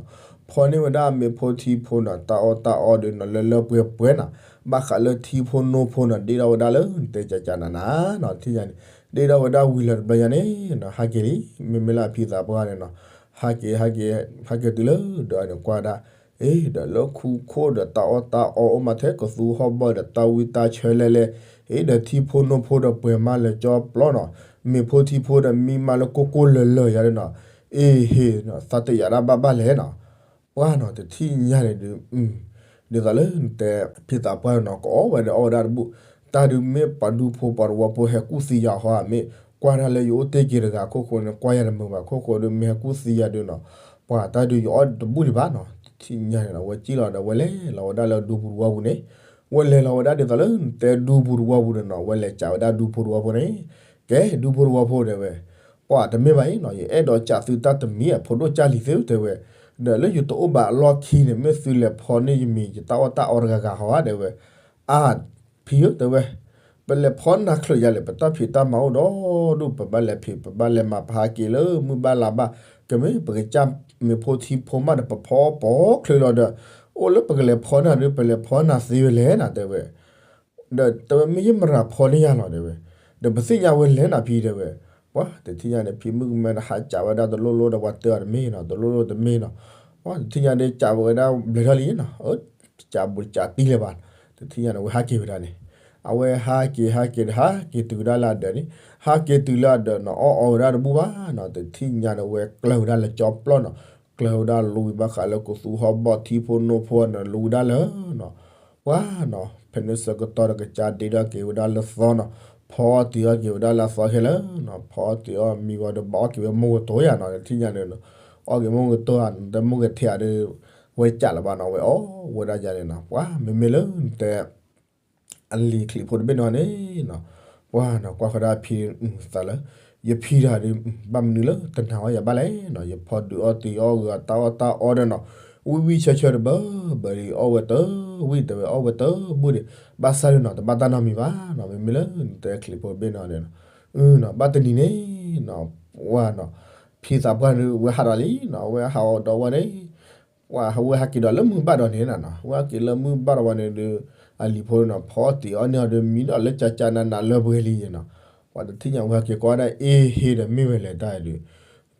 ဖီန့ၢ်ဝဲဒၣ်အမ့ၤဖိထံဖိနီၤ, တၢ်အီၣ်တၢ်အီဒုးနီၤ လၢလၢပှဲၤပှဲၤနီၤ, ဘၣ်ဃးလၢထံဖိနိဖိနီၤ ဒ့ၣ်ထီၣ်ဝဲဒၣ်လၢနတဲကၠးကၠးနးနးနီၤ, တထံၣ်ညါန့ၣ် ဒ့ၣ်ထီၣ်ဝဲဒၣ်ဝံၤလၢၤတဘျီညါန့ၣ်နီၤ ဟးက့ၤလံ, မ့မ့ၢ်လၢအဖံသးပှၢ်န့ၣ်နီၤ, ဟးက့ၤ ဟးက့ၤ ဟးက့ၤတုၤလၢဒီးန့ၣ်ကွၢ်ဒၣ် အ့ ဒီးလၢခူခိၣ်ဒီးတၢ်အီၣ်တၢ်အီအိၣ်မးထဲကသူဟီၣ်ဘီၣ်ဒီး တၢ်ဝံတၢ်ဆၢလဲၣ်လဲၣ်, အ့ ဒီးထံဖိနိဖိဒီးပှဲၤမးလၢာ်ကၠီပျီနီၤ, မ့ၤဖိထံဖိဒီးမံမးလၢကိၢ်ကိၢ်လၢၤလၢၤယၤန့ၣ်နီၤ, အ့ဟ့ၣ် သးတယာ်ဒၣ်ဘၣ်ဘၣ်လဲၣ်နီၤ, ပှၤနီၤ တထံၣ်ညါန့ၣ်ဒုး ဒ်သိးလၢနတဲ ဖံသးပှၢ်န့ၣ်နီၤ ကအီၣ်ဝဲဒီးအီၣ်ဝဲဒၣ်တဘူၣ်, တၢ်ဒုးမ့ၢ်ပှၤဒူဖိပှၤတဝီဖိဟဲကူၣ်သံယၤဟီဧါ မ့ၢ်ကွၢ်တၢ်လၢယအိၣ်တ့ၢ်က့ၤတဂၤခိၣ်ဃိန့ၣ် ကွၢ်ယၤတမုာ်ဘၣ်ခိၣ်ဃိဒီး မ့ၢ်ဟဲကူၣ်သံယၤဒုးနီၤ, ပှၤတၢ်ဒုးယအီၣ်တဘူၣ်ဒံးဘၣ်နီၤ, တထံၣ်ညါန့ၣ်နီၤ ဝဲစံၣ်လီၤဒီးဝဲလဲၤလီၤဝဲဒၣ်လၢဒူပူၤတဝီပူၤန့ၣ်, ဝဲလဲၤလီၤဝဲဒၣ်ဒ်သိးလၢနတဲဒူပူၤတဝီပူၤန့ၣ်နီၤ, ဝဲလဲၤကးဝဲဒၣ်ဒူဖိတဝီဖိန့ၣ်, ကဲဒူဖိတဝီဖိတဲဝဲ ပှၤတမ့ၢ်ဘၣ်အံၤနီၤ, ယအဲၣ်ဒိးကးသုတၢ်တမံၤအဖိဒိၣ်ကၢ်လံၤသ့တဲဝဲ, ဒီးလၢယတအိၣ်ဘၣ်အလီၢ်ခံန့ၣ် မ့ၢ်သုလဲၤဖီန့ၢ်ယမံၤ ယတၢ်အီၣ်တၢ်အီတဂၤဂၤဟီဧါတဲဝဲ, အါ ဖံဧၢတဲဝဲ, ပလဲၤဖီနၤချုးယၤလဲၣ် ပတၢ်ဖံးတၢ်မၤအိၣ်ဒီဒူၣ် ပဘၣ်လဲၤဖံး ပဘၣ်လဲၤမၤ ပဟးက့ၤလၢမုၢ်ဘၣ်လါဘၣ်, ကမ့ၢ်ပကစၢ်မ့ၤဖိထံဖိမးဒီး ပဖီအီၣ်ပီချုးလီၤဒီး, အိၣ်လၢပကလဲၤဖီနၤဒုး ပလဲၤဖီနၤသ့ဝဲလဲၣ်နၤတဲဝဲ ဒီးတဲဝဲမ့ၢ်ယမရၤဖီန့ၢ်ယၤလီၤတဲဝဲ, ဒီးပသ့ၣ်ညါဝဲလဲၣ်နၤဖံတဲဝဲ, ပှၤတထံၣ်ညါန့ၣ် ဖံမုၣ်ကမဲဒီးဟးကးဝဲဒၣ်တလိၣ်လိၣ်ဒီးပှၤတဲအီၤတမ့ၢ်နီၤ တလိၣ်လိၣ်တမ့ၢ်နီၤ, ပှၤတထံၣ်ညါန့ၣ်ကးဝဲဒၣ်ဘျဲၣ်ထီၣ်လံနီၤ, ကးဘူးကးတံၢ်လၢၤဘၣ်, တထံၣ်ညါန့ၣ် ဝဲဟးက့ၤဝဲဒၣ်န့ၣ်, အဝဲဟးက့ၤဟးက့ၤဒီးဟးက့ၤတုၤဝဲဒၣ်လၢအဒၢးန့ၣ်, ဟးက့ၤတုၤလၢအဒၢးနီၤ အီၣ်အီဝဲဒၣ်တဘူၣ်ဘၣ်နီၤ, တထံၣ်ညါန့ၣ် ဝဲကျၢၤဝဲဒၣ်လၢကၠီပျီနီၤ, ကျၢၤဝဲဒၣ်လူၤဝံၤဘၣ်ဃးလၢကသူဟီၣ်ဘီၣ်ထံဖိနိဖိန့ၣ် လူၤဝံၤဒၣ်လၢနီၤ ပှၤနီၤ ဖဲန့ၣ်ဆၢကတီၢ်ဒီးကစၢ်ဒ့ထီၣ်က့ၤဝဲဒၣ်လၢသီနီၤ, ဖီအီၣ်တ့ၤအီၣ်က့ၤဝဲဒၣ်လၢအသီခဲလၢာ်နီၤ, ဖီအီၣ်တ့ၤအီၣ်မံဝံၤဒီးဘၣ်အီၣ်က့ၤဝဲမိၢ်ကတိၤယၤနီၤ, တထံၣ်ညါန့ၣ်နီၤ, အီၣ်က့ၤမိၢ်ကတိၤဧါ တမိၢ်ကထဲဧါဒီး ဝဲကးလၢၤဘၣ်နီၤ, ဝဲအီၣ်ဝဲဒၣ်ယၤန့ၣ်နီၤ, ပှၤမ့မ့ၢ်လၢနတဲ အလံၤချံးဖိတဘ့ၣ်နီၤန့ၣ်နီၤ, ပှၤနီၤ ကွၢ်ဃီဒၣ်ဖံသးလၢ ယဖံတဂၤဒီး ဘၣ်မနုၤလၢတနာ်အီၣ်ယၤဘၣ်လဲၣ်နီၤ, ယဖီဒုးအီၣ်တ့ၤအီၣ်ဂ့ၤအီၤတၢ်အီၣ်တၢ်အီဒီးနီၤ, ဝံၣ်ဝံၣ်ဆၢဆၢတဘၢဘၢဒီး အီၣ်ဝဲတဝံၣ်တဲဝဲအီၣ်ဝဲတဘူၣ်ဒီး, ဘၣ်ဆၣ်ဒီးနီၤ တဘၣ်တၢ်နီတမံၤဘၣ်နီၤ, မ့မ့ၢ်လၢနတဲချံးဖိတဘ့ၣ်နီၤန့ၣ်နီၤ, ဘၣ်တနံၤန့ၣ်နီၤ, ပှၤနီၤ ဖံသးပှၢ်ဒီး ဝဲဟးဒီးလံနီၤ, ဝဲဟးအီၤဒီးဝဲန့ၣ် ပှၤဝဲဟးက့ၤဒီးလၢမုၢ်ဘၣ်ဒီးန့ၣ်နီၤ, ဝဲဟးက့ၤလၢမုၢ်ဘၣ်ဒီးဝဲန့ၣ်ဒီး အလံၤဖိနီၤ ဖီအီၣ်တ့ၤအီၣ်န့ၢ်အီၤဒီး မံဒီးလၢကၠးကၠးနးနးလၢပှဲၤလံနီၤ, ပှၤတထံၣ်ညါဝဲဟဲက့ၤကွၢ်ဒၣ် အ့ဟ့ဒီးမ့ၢ်ဝဲလဲၣ်တၢ်အံၤဒီး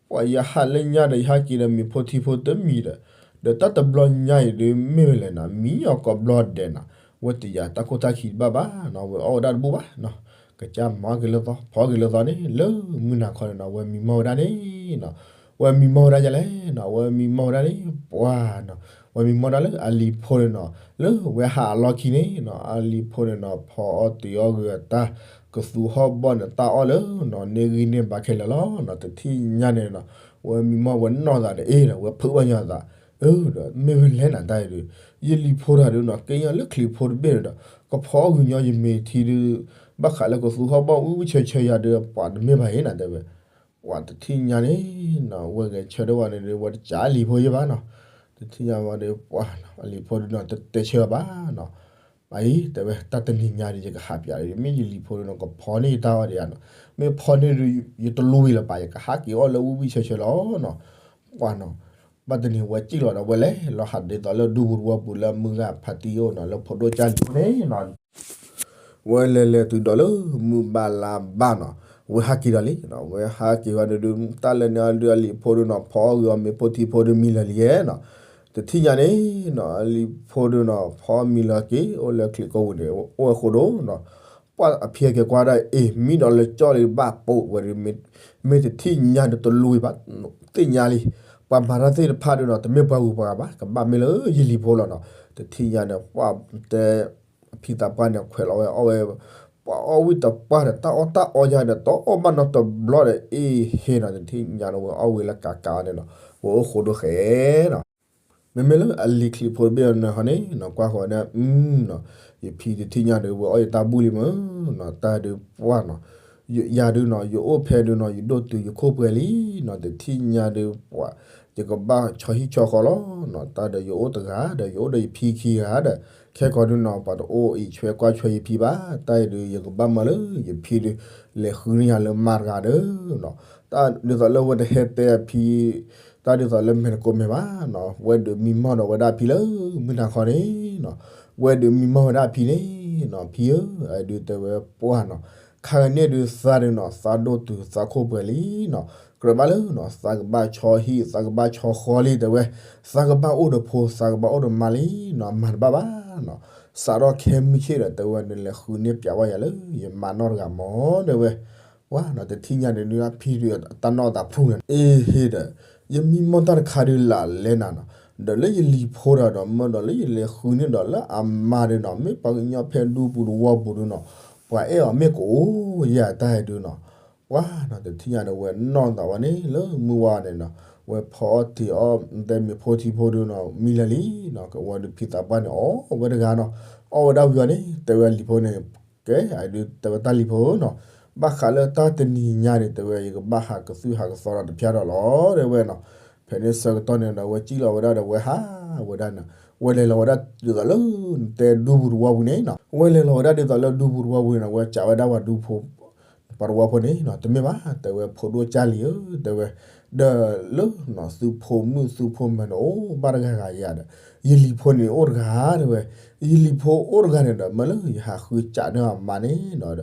ပှၤယဟးလၢညါဒီး ယဟးက့ၤဒီးမ့ၤဖိထံဖိတမံၤဒီး, ဒီးတၢ်တဘျီညါအံၤဒီးမ့ၢ်ဝဲလဲၣ်နီၤ, မံညီၤကိးဘျီဒဲးနီၤ, ဝဲတယာ်တၢ်ခိၣ်တၢ်ခံတဘၣ်ဘၣ်နီၤ, ဝဲအီၣ်ဝဲဒၣ်တဘူၣ်ဘၣ်နီၤ, ကစၢ်မၤက့ၤလၢသီ ဖီက့ၤလၢသီန့ၣ် လၢမုၢ်နၤခီန့ၣ်နီၤ, ဝဲမံမီၢ်ဝဲဒၣ်န့ၣ်နီၤ, ဝဲမံမီၢ်ဝဲဒၣ်ယၤလဲၣ်နီၤ, ဝဲမံမီၢ်ဝဲဒၣ်န့ၣ် ပှၤနီၤ, ဝဲမံမီၢ်ဒၣ်လၢအလံၤဖိန့ၣ်နီၤ, လၢဝဲဟးအလီၢ်ခံန့ၣ်နီၤ, အလံၤဖိန့ၣ်နီၤ ဖီအီၣ်တ့ၤအီၣ်ဂ့ၤအတၢ် ကသူဟီၣ်ဘီၣ်န့ၣ် တၢ်အီၣ်လၢနီၤ န့ၢ်ဂံၢ်န့ၢ်ဘါခဲလၢာ်လီၤနီၤ, တထံၣ်ညါန့ၣ်နီၤ, ဝဲမံမီၢ်ဝဲနီၢ်သးဒီး အ့ဒီး ဝဲဖုးဘၣ်ညီသး, အ့ဒီး မ့ၢ်ဝဲလဲၣ်နၤတၢ်အံၤဒီး, ယလံၤဖိတဂၤဒီးနီၤ ကညီလၢချံးဖိတဘ့ၣ်ဒီး ကဖီအီၣ်ဂ့ၤညီယမ့ၤထံဒီး ဘၣ်ဃးလၢကသူဟီၣ်ဘီၣ်ဝံၣ်ဝံၣ်ဆၢဆၢယၤဒီး ပှၤတမ့ၢ်ဘၣ်အံၤနၤတဲဝဲ ပှၤတထံၣ်ညါန့ၣ်နီၤ ဝဲဂဲၤဆၢထၢၣ်ဝဲန့ၣ်ဒီး ဝဲတကးလံၤဖိယဲၢ်ဘၣ်နီၤ, တထံၣ်ညါဝဲဒီး ပှၤနီၤ အလံၤဖိဒီးနီၤ တတဲဆၢဘၣ်နီၤ, အံၤ တဲဝဲ တၢ်တနံၤညါဒီး ယကဟးပၠးဒီး မ့ၢ်ယလံၤဖိဒီးနီၤ ကဖီန့ၢ်ယတၢ်အီၣ်ဒီးယၤနီၤ, မ့ၢ်ဖီန့ၢ်ဒီး ယတလူဝံၤလၢၤဘၣ် ယကဟးက့ၤအီၣ်လၢဝံၣ်ဝံၣ်ဆၢဆၢလီၤနီၤ. ပှၢ်နီၤ, ဘၣ်တနံၤဝဲစံၣ်လီၤဒီး ဝဲလဲၤလီၤဟးဒ်သိးလၢဒူပူၤတဝီပူၤလၢမုၢ်ဂၤဖးတံၢ်အိၣ်နီၤ လၢဖိဒိၣ်ကၢ်လံၤအိၣ်န့ၣ်နီၤ ဝဲလဲၤလဲၤတုၤဒီးလၢမုၢ်ဘၣ်လါဘၣ်နီၤ, ဝဲဟးက့ၤဒီးလံ, ဝဲဟးက့ၤဝဲဒုး တၢ်လဲၤန့ၣ်အီၤဒုး အလံၤဖိဒုးနီၤ ဖီအီၣ်ဂ့ၤအီၤမ့ၤဖိထံဖိဒုးမံလၢာ်လံနီၤ. တထံၣ်ညါန့ၣ်နီၤ အလံၤဖိဒုးနီၤ ဖီမံလၢာ်က့ၤ အိၣ်လၢချံးကိးပူၤန့ၣ် အိၣ်ဝဲဃိဒိၣ်နီၤ. ပှၢ်အဖံက့ၤကွၢ်ဒၣ် အ့ၣ် မံဒီးလၢကၠီလံဘၣ်ပိာ်ဝဲဒုး မ့ၢ်တထံၣ်ညါဒုးတလူၤဘၣ် သ့ၣ်ညါလံ, ပှၤမၤတၢ်သ့ၣ်တဖၣ်ဒုးနီၤ တမ့ၢ်ပှၤဂုၤပှၤဂၤဘၣ် ကဘၣ်မ့ၢ်လၢယလံၤဖိလီၤနီၤ. တထံၣ်ညါန့ၣ် ပှၢ်တဲ အဖံသးပှၢ်န့ၣ် ခွဲးလီၤဝဲအီၣ်ဝဲ ပှၤအီၣ်ဝံၣ်တပှၢ်ဒီး တၢ်အီၣ်တၢ်အီယါဒီး တအီၣ်ဘၣ်နီတဘျီဒီး အ့ၣ် ဟ့ၣ်နီၤ တထံၣ်ညါန့ၣ် ဝဲအီၣ်ဝံၤလၢကးကးအီၤန့ၣ်နီၤ ဝဲအိၣ်ဃိဒိၣ်ဃဲနီၤ. မ့မ့ၢ်လၢအလံၤချံးဖိတဘ့ၣ်အီၤန့ၣ်ဟီန့ၣ်နီၤ ကွၢ်ဃီၤဒၣ် အၢနီၤ ယဖံတထံၣ်ညါဒီး ဝဲအီၣ်ယတၢ်ဘူၣ်လံမ့ၢ်နီၤ တၢ်ဒုးပှၢ်နီၤ ယၤဒုးနီၤ ယအိၣ်ဖဲဒုးနီၤ ယဒိၣ်တုၤယခိၣ်ပှဲၤလံနီၤ တထံၣ်ညါဒုးပှၢ် ယကဘၣ်ဆီဟံၣ်ဆီဃီလီၤနီၤ တၢ်ဒီးယအိၣ်တဂၤဒီး ယအိၣ်ဒီးယဖံခံဂၤဒီး ခဲကီးဒုးနီၤ ပှၤတအိၣ်အံးဆွဲကွၢ်ဆွဲယဖံဘၣ် တၢ်အံၤဒုး ယကဘၣ်မၤလၢယဖံဒုး လဲၤဃုန့ၢ်ယၤလၢမါတဂၤဒီးနီၤ တၢ်ဒ်သိးလၢဝဲတဟဲတဲအဖံ တၢ်ဒ်သိးလၢမဲာ်တကိးမဲာ်ဘၣ်နီၤ ဝဲဒုးမံမီၢ်ဒီးဝဲဒၣ်ဖံလၢမုၢ်နၤခီန့ၣ်နီၤ ဝဲဒုးမံမီၢ်ဝဲဒၣ်ဖံန့ၣ်နီၤ ဖံဧၢ အဒုးတဲဝဲပှၢ်နီၤ ခါကန့ၣ်ဒုးသးဒုးနီၤ သးဒိၣ်တုၤသးခိၣ်ပှဲၤလံနီၤ ကြၢးဘၣ်လၢနီၤ သးကဘၣ်ဆီဟံၣ် သးကဘၣ်ဆီဃီလံ တဲဝဲ သးကဘၣ်အိၣ်ဒီးဖိ သးကဘၣ်အိၣ်ဒီးမါလံနီၤ မၤတဘၣ်ဘၣ်နီၤ စးထီၣ်ခဲမုၢ်ဆ့ၣ်ဒီး တဲဝဲ နလဲၤဃုန့ၢ်ပၠးဝဲယၤလၢ ယမါနီၢ်တဂၤမ့ၢ် တဲဝဲ ပှၢ်နီၤ တထံၣ်ညါန့ၣ်ဒုး ဖံဒုးတၢ်နီၢ်သးဖှူန့ၣ် အ့ဟ့ဒီး ယမံမီၢ်တၢ်တခါဒုးလၢလဲၣ်နၤနီၤ ဒီးလၢယလံၤဖိဒီး ဒီးမၢဒီးလၢယလဲၤဃုန့ၢ်ဒီးလၢအမါဒုးနီၤ မ့ၢ်ပှၤကညီဖဲဒူပူၤတဝီပူၤဒုးနီၤ ပှၤအဲၣ်အီၤမ့ၢ်ကအိၣ်ယၤတၢ်ဟဲဒုးနီၤ ပှၢ်နီၤ တထံၣ်ညါဒီး ဝဲနီၢ်သးဝဲန့ၣ် လၢမုၢ်ဝါန့ၣ်နီၤ ဝဲဖီအီၣ်တ့ၤအီၣ်တဲမ့ၤဖိထံဖိဒုးနီၤ မံလၢာ်လံနီၤ ကဝဲဒုးဖံသးပှၢ်န့ၣ် အီၣ်ဝဲတဂၤနီၤ အီၣ်ဝဲဒၣ်ဝံၤအီၤန့ၣ် တဲဝဲလံၤဖိန့ၣ် ကဲ အဒုးတဲဝဲတၢ်လံၤဖိနီၤ ဘၣ်ဃးလၢတၢ်တနံၤညါန့ၣ် တဲဝဲ ယကဘၣ်ဟးကသုၣ်ဟးကသီဒီးတဖျါဒီးလီၤ တဲဝဲနီၤ ဖဲန့ၣ်ဆၢကတီၢ်န့ၣ်ဒီး ဝဲစံၣ်လီၤဝဲဒၣ်ဒီးဝဲဟးဝဲဒၣ်နီၤ ဝဲလဲၤလီၤဝဲဒၣ်ဒ်သိးလၢ နတဲဒူပူၤတဝီပူၤန့ၣ်နီၤ ဝဲလဲၤလီၤဝဲဒၣ်ဒ်သိးလၢဒူပူၤတဝီပူၤန့ၣ်နီၤ ဝဲကးဝဲဒၣ်ပှၤဒူဖိ ပှၤတဝီဖိန့ၣ်နီၤ တမ့ၢ်ဘၣ် တဲဝဲဖိဒိၣ်ကၢ်လံၤဧၢ တဲဝဲ ဒီးလၢနီၤ သုးဖိမုၣ်သုးဖိမဲာ်န့ၣ် အိၣ်ဘၣ်တဂၤဂၤယၤဒီး ယလံၤဖိန့ၣ်အိၣ်တဂၤ တဲဝဲ ယလံၤဖိအိၣ်တဂၤန့ၣ်ဒီး မ့ၢ်လၢယဟးဃုကးန့ၢ်အမါန့ၣ်နီၤ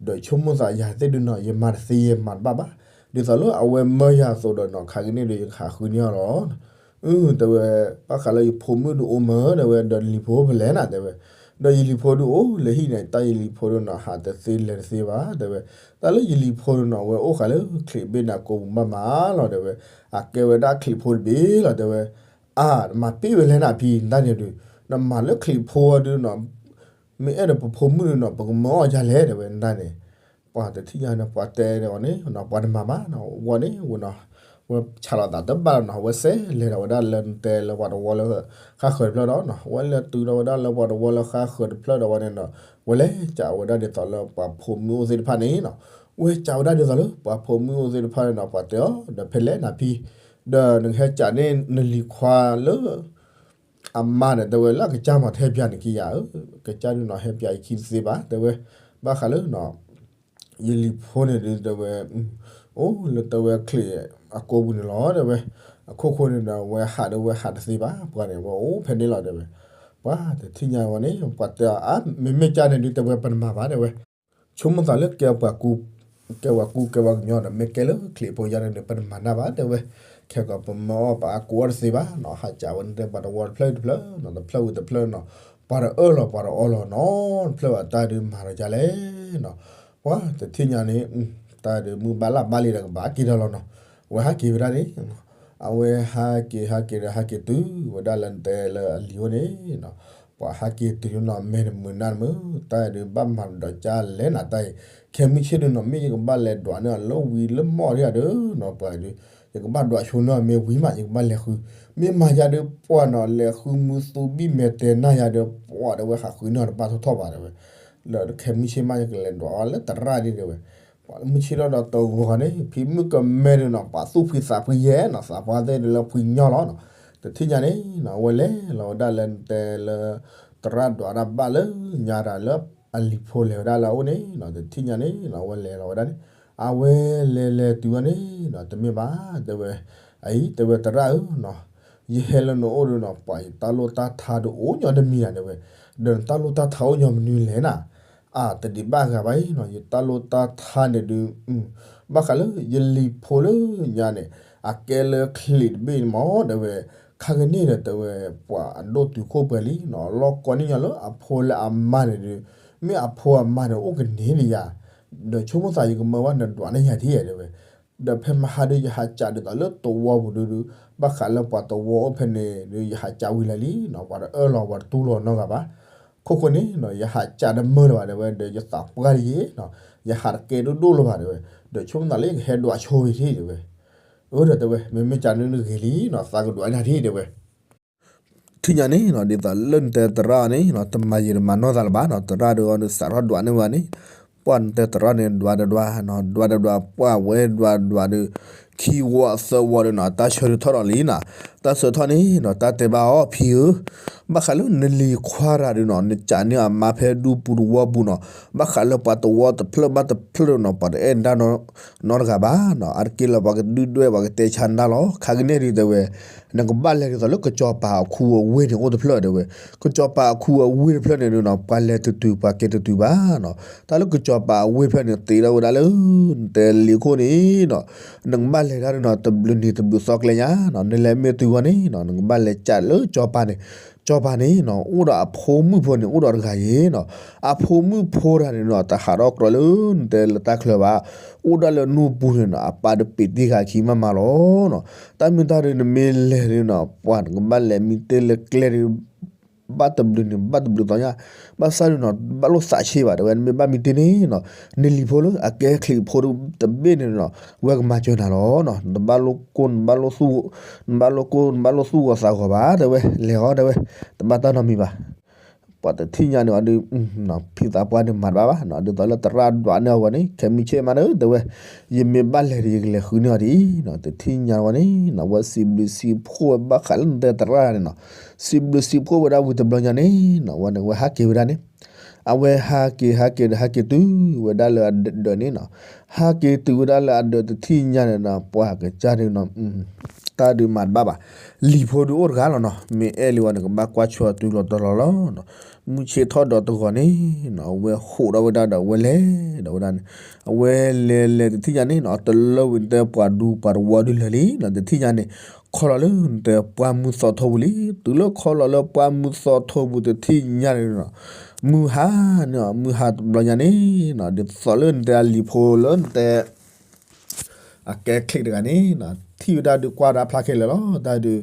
ဒီးဆိကမိၣ်သးယၤသ့ၣ်ဒုးနီၤ ယမၤတသ့ယမၤတဘၣ်ဘၣ် ဒ်သိးလၢအဝဲမၢယၤအသိးဒီးနီၤ ခါကန့ၣ်ဒီး ယကဟးဃုန့ၢ်အီၤလီၤ အၢ တဲဝဲ ဘၣ်ဃးလၢယဖိမုၣ်ဒုးအိၣ်မ့ၢ် တဲဝဲ ဒီးလံၤဖိဖဲလဲၣ်နၤ တဲဝဲ ဒီးယလံၤဖိဒုးအိၣ်လၢဟံၣ်န့ၣ် တၢ်ယလံၤဖိဒုးနီၤ ဟးတသ့လဲၤတသ့ဘၣ် တဲဝဲ တၢ်လၢယလံၤဖိဒုးနီၤ ဝဲအိၣ်ဃာ်လၢချံးဘ့ၣ်န့ၣ်ကိးပူၤဘၣ်မးလီၤ တဲဝဲ အကဲဝဲဒၣ်ချံးဖိတဘ့ၣ်လီၤ တဲဝဲ အါ မၤပ့ၢ်ဝဲလဲၣ်နၤဖံ နတၢ်န့ၣ်ဒုး နမၤလၢချံးဖိဒုးနီၤ မ့ၢ်အဲၣ်ဒိးပဖိမုၣ်ဒုးနီၤ ပကမၢအီၣ်ယၤလဲၣ် တဲဝဲ နတၢ်န့ၣ် ပှၤတထံၣ်ညါန့ၣ် ပှၤတဲအီၤန့ၣ် ပှၤတမၤဘၣ်နီၤ ဝဲန့ၣ်ဝဲနီၤ ဝဲဆးလီၤသးတဘၣ်လီၤနီၤ ဝဲစဲးလဲၤဒီးဝဲဒၣ်လၢနတဲလၢပှၤတဝီလၢ ဃါဃၢၤတဖျၢၣ်ဒီးနီၤ ဝဲလဲၤတုၤဒီးဝဲဒၣ်လၢပှၤတဝီလၢဃါဃၢၤတဖျၢၣ်ဒီးဝဲန့ၣ်နီၤ ဝဲလဲၤကးဝဲဒၣ်ဒ်သိးလၢပှၤဖိမုၣ်အိၣ်သ့ၣ်တဖၣ်န့ၣ်နီၤ ဝဲကးဝဲဒၣ်ဒ်သိးလၢပှၤဖိမုၣ်အိၣ်သ့ၣ်တဖၣ်န့ၣ်နီၤ ပှၤတဲအီၤ ဒီးဖဲလဲၣ်နၤဖံ ဒီးနကဟဲကးန့ၢ်နလံၤခွါလၢ အမါန့ၣ် တဲဝဲလၢအကစၢ်မၤတဟဲပၠးန့ၣ်ခံယၤဧၢ, ကစၢ်ဒုးနီၤ ဟဲပၠးယခံတသ့ဘၣ် တဲဝဲ, ဘၣ်ဃးလၢနီၤ ယလံၤဖိန့ၣ်ဒုးတဲဝဲ, အိၣ်လၢတဲဝဲချံးအကိးပူၤန့ၣ်လီၤ တဲဝဲ, အခိၣ်ဃိန့ၣ်ဒီး ဝဲဟးဒီးဝဲဟးတသ့ဘၣ် ပှၤန့ၣ် ဝဲအိၣ်ဖဲန့ၣ်လီၤ တဲဝဲ, ပှၤတထံၣ်ညါဝဲန့ၣ် ပှၤတဲအီၤ အါ မ့မ့ၢ်ကၢ်န့ၣ်ဒုး တဲဝဲ ပတမၤဘၣ် တဲဝဲ ဆိကမိၣ်သးလၢကဲပှၤကူ ကဲပှၤကူကဲပှၤကညီဒီး မ့ၢ်ကဲလၢချံးဖိယါန့ၣ်ဒီး ပတမၤတၢ်ဘၣ် တဲဝဲ, ခဲကီးပမၢအီၣ်ပှၤအကူအီၣ်တသ့ဘၣ်နီၤ ဟးကးဝဲန့ၣ်တဲပှၤတဝီတဖျၢၣ်တဖျၢၣ်နီၤ တဖျၢၣ်ဝံၤတဖျၢၣ်နီၤ ပှၤတအၢၣ်လီၤပှၤတအီလီၤနီၤ တဖျၢၣ်ဘၣ်တၢ်ဒုးမၤဒီးယါလဲၣ်နီၤ ပှၤတထံၣ်ညါန့ၣ် တၢ်ဒုးမုၢ်ဘၣ်လၢ်ဘၣ်လံဒီးကဘၣ်က့ၤဒီးလီၤနီၤ အဝဲဟးက့ၤဝဲဒၣ်န့ၣ် အဝဲဟးက့ၤဟးက့ၤဒီးဟးက့ၤတုၤဝဲဒၣ်လၢတဲလၢအလံၤအိၣ်န့ၣ်နီၤ ပှၤဟးက့ၤတုၤနီၤ မဲာ်တမုာ်နါတမုာ် တၢ်ဒုးဘၣ်မၤဒီးကၢ်လဲၣ်နၤတၢ်အံၤ ခဲမုၢ်ဆ့ၣ်ဒုးနီၤ မ့ၢ်ယကဘၣ်လဲၤဒွးန့ၢ်အီၤလၢဝံၤလၢမီၢ်ဒံးဧါဒုးနီၤ ပှၤဒုး ယကဘၣ်ဒွးဆိန့ၢ်အီၤမ့ၢ်ဝံၤမး ယကဘၣ်လဲၤဃု မ့ၢ်မၤယၤဒုးပှၤနီၤ လဲၤဃုမုၢ်သူဘံၣ်မဲာ်တဲာ်နၢ်ယၤဒီး ပှၤတဲဝဲဟးဃုန့ၢ်အီၤတဘၣ်ထီၣ်ထီၣ်ဘၣ်တဲဝဲ လၢခဲမုၢ်ဆ့ၣ်မး ယကလဲၤဒွးအီၤလၢသရၣ်ဒ်တဲဝဲ ပှၤမုၢ်ဆ့ၣ်ထီၣ်ဒီးတဂီၤန့ၣ် ဖံမုၣ်ကမဲဒုးနီၤ ပှၤသူၣ်ဖှံသးဖှံယဲနီၤ သးပှၢ်သ့ၣ်ဒုးလၢဖှံညီလီၤနီၤ တထံၣ်ညါန့ၣ်နီၤ အဝဲလဲၤလီၤဝဲဒၣ်လၢတဲလၢ သရၣ်ဒွးတၢ်ဘၣ်လၢညါတၢ်လၢအလံၤဖိလဲၤဝဲဒၣ်လၢအအိၣ်န့ၣ်နီၤ, တထံၣ်ညါန့ၣ်နီၤ အဝဲလဲၤလီၤဝဲဒၣ်န့ၣ်, အဝဲလဲၤလဲၤတုၤဝဲန့ၣ်နီၤ တမ့ၢ်ဘၣ် တဲဝဲ, အအံၤ တဲဝဲ သရၣ်ဧၢနီၤ, ယဟဲလၢနအိၣ်ဒီးနီၤ ပှၤယတၢ်လိၣ်တၢ်ထါဒုးအိၣ်ညီတမံၤဒၣ် တဲဝဲ, ဒီးနတၢ်လိၣ်တၢ်ထါအိၣ်ညီမနုၤလဲၣ်နၤ, အါ တဒံးဘၣ်ဂၤဘၣ်အံၤနီၤ ယတၢ်လိၣ်တၢ်ထါန့ၣ်ဒုး ဘၣ်ဃးလၢယလံၤဖိလၢညါန့ၣ် အကဲလၢချံးတဘ့ၣ်န့ၣ်မး တဲဝဲ, ခါကန့ၢ်ဒီး တဲဝဲ, ပှၤအဒိၣ်တုာ်ခိၣ်ပှဲၤလံနီၤ, လီၢ်ကီၢ်န့ၣ်ညီလၢအဖိလၢအမါန့ၣ်ဒုး, မ့ၢ်အဖိအမါန့ၣ်အိၣ်ကန့ၢ်ဒံးယၤ, ဒီးဆိကမိၣ်သးယကမၢဘၣ်နဒွးန့ၢ်ယၤဒ်တဲဝဲ, ဒီးဖဲမဟါဒုး ယဟးကးဒ်သိးလၢသဝီပူၤဒုးဒုး, ဘၣ်ဃးလၢပှၤသဝီအိၣ်ဖဲန့ၣ်ဒုး ယဟးကးဝံၤလၢာ်လံနီၤ, ပှၤတအၢၣ်လီၤ ပှၤတတူၢ်လိာ်နီတဂၤဘၣ်. ခိၣ်ဃိန့ၣ်နီၤ ယဟးကးတမၢလၢၤဘၣ် တဲဝဲ, ဒီးယသးပှၢ်တယံၤနီၤ, ယဟးတကဲဒိၣ်ဒိၣ်လၢၤဘၣ် တဲဝဲ, ဒီးဆိကမိၣ်သးလၢယကဟဲဒွးဆိဝံၤထံၣ် တဲဝဲ. အၢ ဒီးတဲဝဲ, မ့မ့ၢ်ကးန့ၣ်နဂ့ၤလံနီၤ, သးကဒွးန့ၢ်ထံၣ် တဲဝဲ. ထံၣ်ညါန့ၣ်နီၤ ဒ်သိးလၢနတဲသရၣ်န့ၣ်နီၤ တမၤယံာ်တမၤနီၢ်သးလၢၤဘၣ်နီၤ, သရၣ်ဒုးအီၤဒုး စးထီၣ်ဒွးန့ၢ်ဝဲန့ၣ်, ပှၢ်နတဲသရၣ်န့ၣ် ဒွးတဒွးနီၤ, ဒွးတဒွး ပှၢ်ဝဲဒွးဒွးဒုး ခံဝီအသၢဝီဒုးနီၤ တၢ်ဆၢထီၣ်ထီၣ်လံနီၤ, တၢ်ဆၢထီၣ်န့ၣ်နီၤ တၢ်တဲဘၣ်အီၤ ဖံဧၢ, ဘၣ်ဃးလၢနလံၤခွါတဂၤဒုးနီၤ နကးန့ၢ်အမါဖဲဒူပူၤသဝီပူၤနီၤ, ဘၣ်ဃးလၢပှၤသဝီတဖျၢၣ်ဘၣ်တဖျၢၣ်နီၤ ပှၤတအဲၣ်နဒၣ်နီတဂၤဘၣ်နီၤ, အါတက့ၢ်လၢပှၤကဒုၣ်ဒွဲၣ် ပှၤကတဲဆါနဒၣ်လီၤ, ခါကန့ၢ်ဒုး တဲဝဲ နကဘၣ်လဲၤဒ်သိးလၢကစီၤပၤအခူအဝ့ၢ်န့ၣ်အိၣ်တဖျၢၣ် တဲဝဲ, ကစီၤပၤအခူအဝ့ၢ်တဖျၢၣ်န့ၣ်ဒုးနီၤ ပှၤလဲၤတတုၤ ပှၤက့ၤတတုၤဘၣ်နီၤ, တၢ်လၢကစီၤပၤအဝ့ၢ်တဖျၢၣ်န့ၣ် သ့ထီၣ်ဝဲဒၣ်လၢ နတဲလံၤခိၣ်န့ၣ်နီၤ, နကဘၣ်လဲၤဒၣ်ဒုးနီၤ တဘျုးနံၤတဘျုးသီကျဲညါနီၤ, နလဲၤမ့ၢ်တုၤဝဲန့ၣ်နီၤ နကဘၣ်လဲၤကးလၢကစီၤပၤန့ၣ်, ကစီၤပၤန့ၣ်နီၤ အိၣ်ဒီးအဖိမုၣ်ဖိန့ၣ် အိၣ်ဒီးတဂၤအံၤနီၤ, အဖိမုၣ်ဖိတဂၤန့ၣ်နီၤ တဟးထီၣ်ကြီလၢ နတဲလၢတၢ်ချၢဘၣ်, အိၣ်ဒၣ်လၢနူၢ်ပူၤန့ၣ်နီၤ အပၢ်တပ့ၤတံၢ်ဃာ်ခံမးမးလီၤနီၤ, တၢ်မ့ၢ်တၢ်ဒုး နမ့ၢ်လဲၤဒုးနီၤ ပှၤနကဘၣ်လဲၤမံတ့ၢ်လၢကျဲဒုး ဘၣ်တဘျုးနံၤ ဘၣ်တဘျုးသီညါ, ဘၣ်ဆၣ်ဒုးနီၤ ဘၣ်လိၣ်သးဆ့ဘၣ် တဲဝဲ နမ့ၢ်ဘၣ်မံတ့ၢ်န့ၣ်နီၤ, နလံၤဖိလၢအကဲချံးဖိတဘ့ၣ်န့ၣ်နီၤ ဝဲကမၤစၢၤနၤလီၤနီၤ, နဘၣ်လိၣ်ကိၢ် နဘၣ်လိၣ်သူၣ်, နဘၣ်လိၣ်ကိၢ် နဘၣ်လိၣ်သူၣ်ဂီၤသးဂီၤဘၣ် တဲဝဲ, လဲၤအီၤ တဲဝဲ, တဘၣ်တၢ်နီတမံၤဘၣ်. ပှၤတထံၣ်ညါန့ၣ်အီၤဒုး ဖံသးပှၢ်န့ၣ်မၤတဘၣ်ဘၣ်နီၤ, ဒ်သိးလၢသရၣ်ဒွးန့ၢ်အီၤဝဲန့ၣ် ခဲမုၢ်ဆ့ၣ်မးဒီး တဲဝဲ, ယမ့ၢ်ဘၣ်လဲၤဒီး ယကလဲၤဃုန့ၢ်အီၤဒ်နီၤ, တထံၣ်ညါဝဲန့ၣ်နီၤ ဝဲစံးဘျုးစံးဖှိၣ်ဝဲဘၣ်ဃးလၢနတဲသရၣ်န့ၣ်နီၤ, စံးဘျုးစံးဖှိၣ်ဝဲဒၣ်ဝံၤတဘျီညါန့ၣ်နီၤ ဝဲန့ၣ် ဝဲဟးက့ၤဝဲဒၣ်န့ၣ်, အဝဲဟးက့ၤ ဟးက့ၤဒီး ဟးက့ၤတုၤဝဲဒၣ်လၢအဒၢးန့ၣ်နီၤ, ဟးက့ၤတုၤဝဲဒၣ်လၢအဒၢးတထံၣ်ညါန့ၣ်နီၤ ပှၤကစၢ်န့ၣ်နီၤ တၢ်ဒုးမၤတဘၣ်ဘၣ်, လံၤဖိဒုးအိၣ်တဂၤလီၤနီၤ, မ့ၢ်အဲၣ်လံဝဲန့ၣ် ကဘၣ်ကွၢ်ဆိတုၤလီၤတီၤလီၤလီၤနီၤ, မုၢ်ဆ့ၣ်ထီၣ်ဒီးတဂီၤန့ၣ်နီၤ အဝဲဟးဒီးဝဲဒၣ်ဒီးအဝဲလဲၤဒီးဝဲဒၣ်န့ၣ်, အဝဲလဲၤလဲၤတထံၣ်ညါန့ၣ်နီၤ တလၢဝံၤနတဲပှၤဒူပှၤသဝီဒုးလၢာ်လံနီၤ, တထံၣ်ညါန့ၣ် ခီလီၤလၢနတဲပှၢ်မုၢ်သီထိပူၤလံ, တုၤလၢခီလီၤလၢပှၢ်မုၢ်သီထိပူၤတထံၣ်ညါန့ၣ်နီၤ, မုၢ်ဟါန့ၣ် မုၢ်ဟါတဘျီညါန့ၣ်နီၤ ဒ်သိးလၢနတဲအလံၤဖိလၢနတဲ အကဲချံးတဂၤန့ၣ်နီၤ ထံၣ်ဝဲဒၣ်ဒုးကွၢ်တၢ်ဖျါခဲလၢာ်လီၤ, တၢ်ဒုး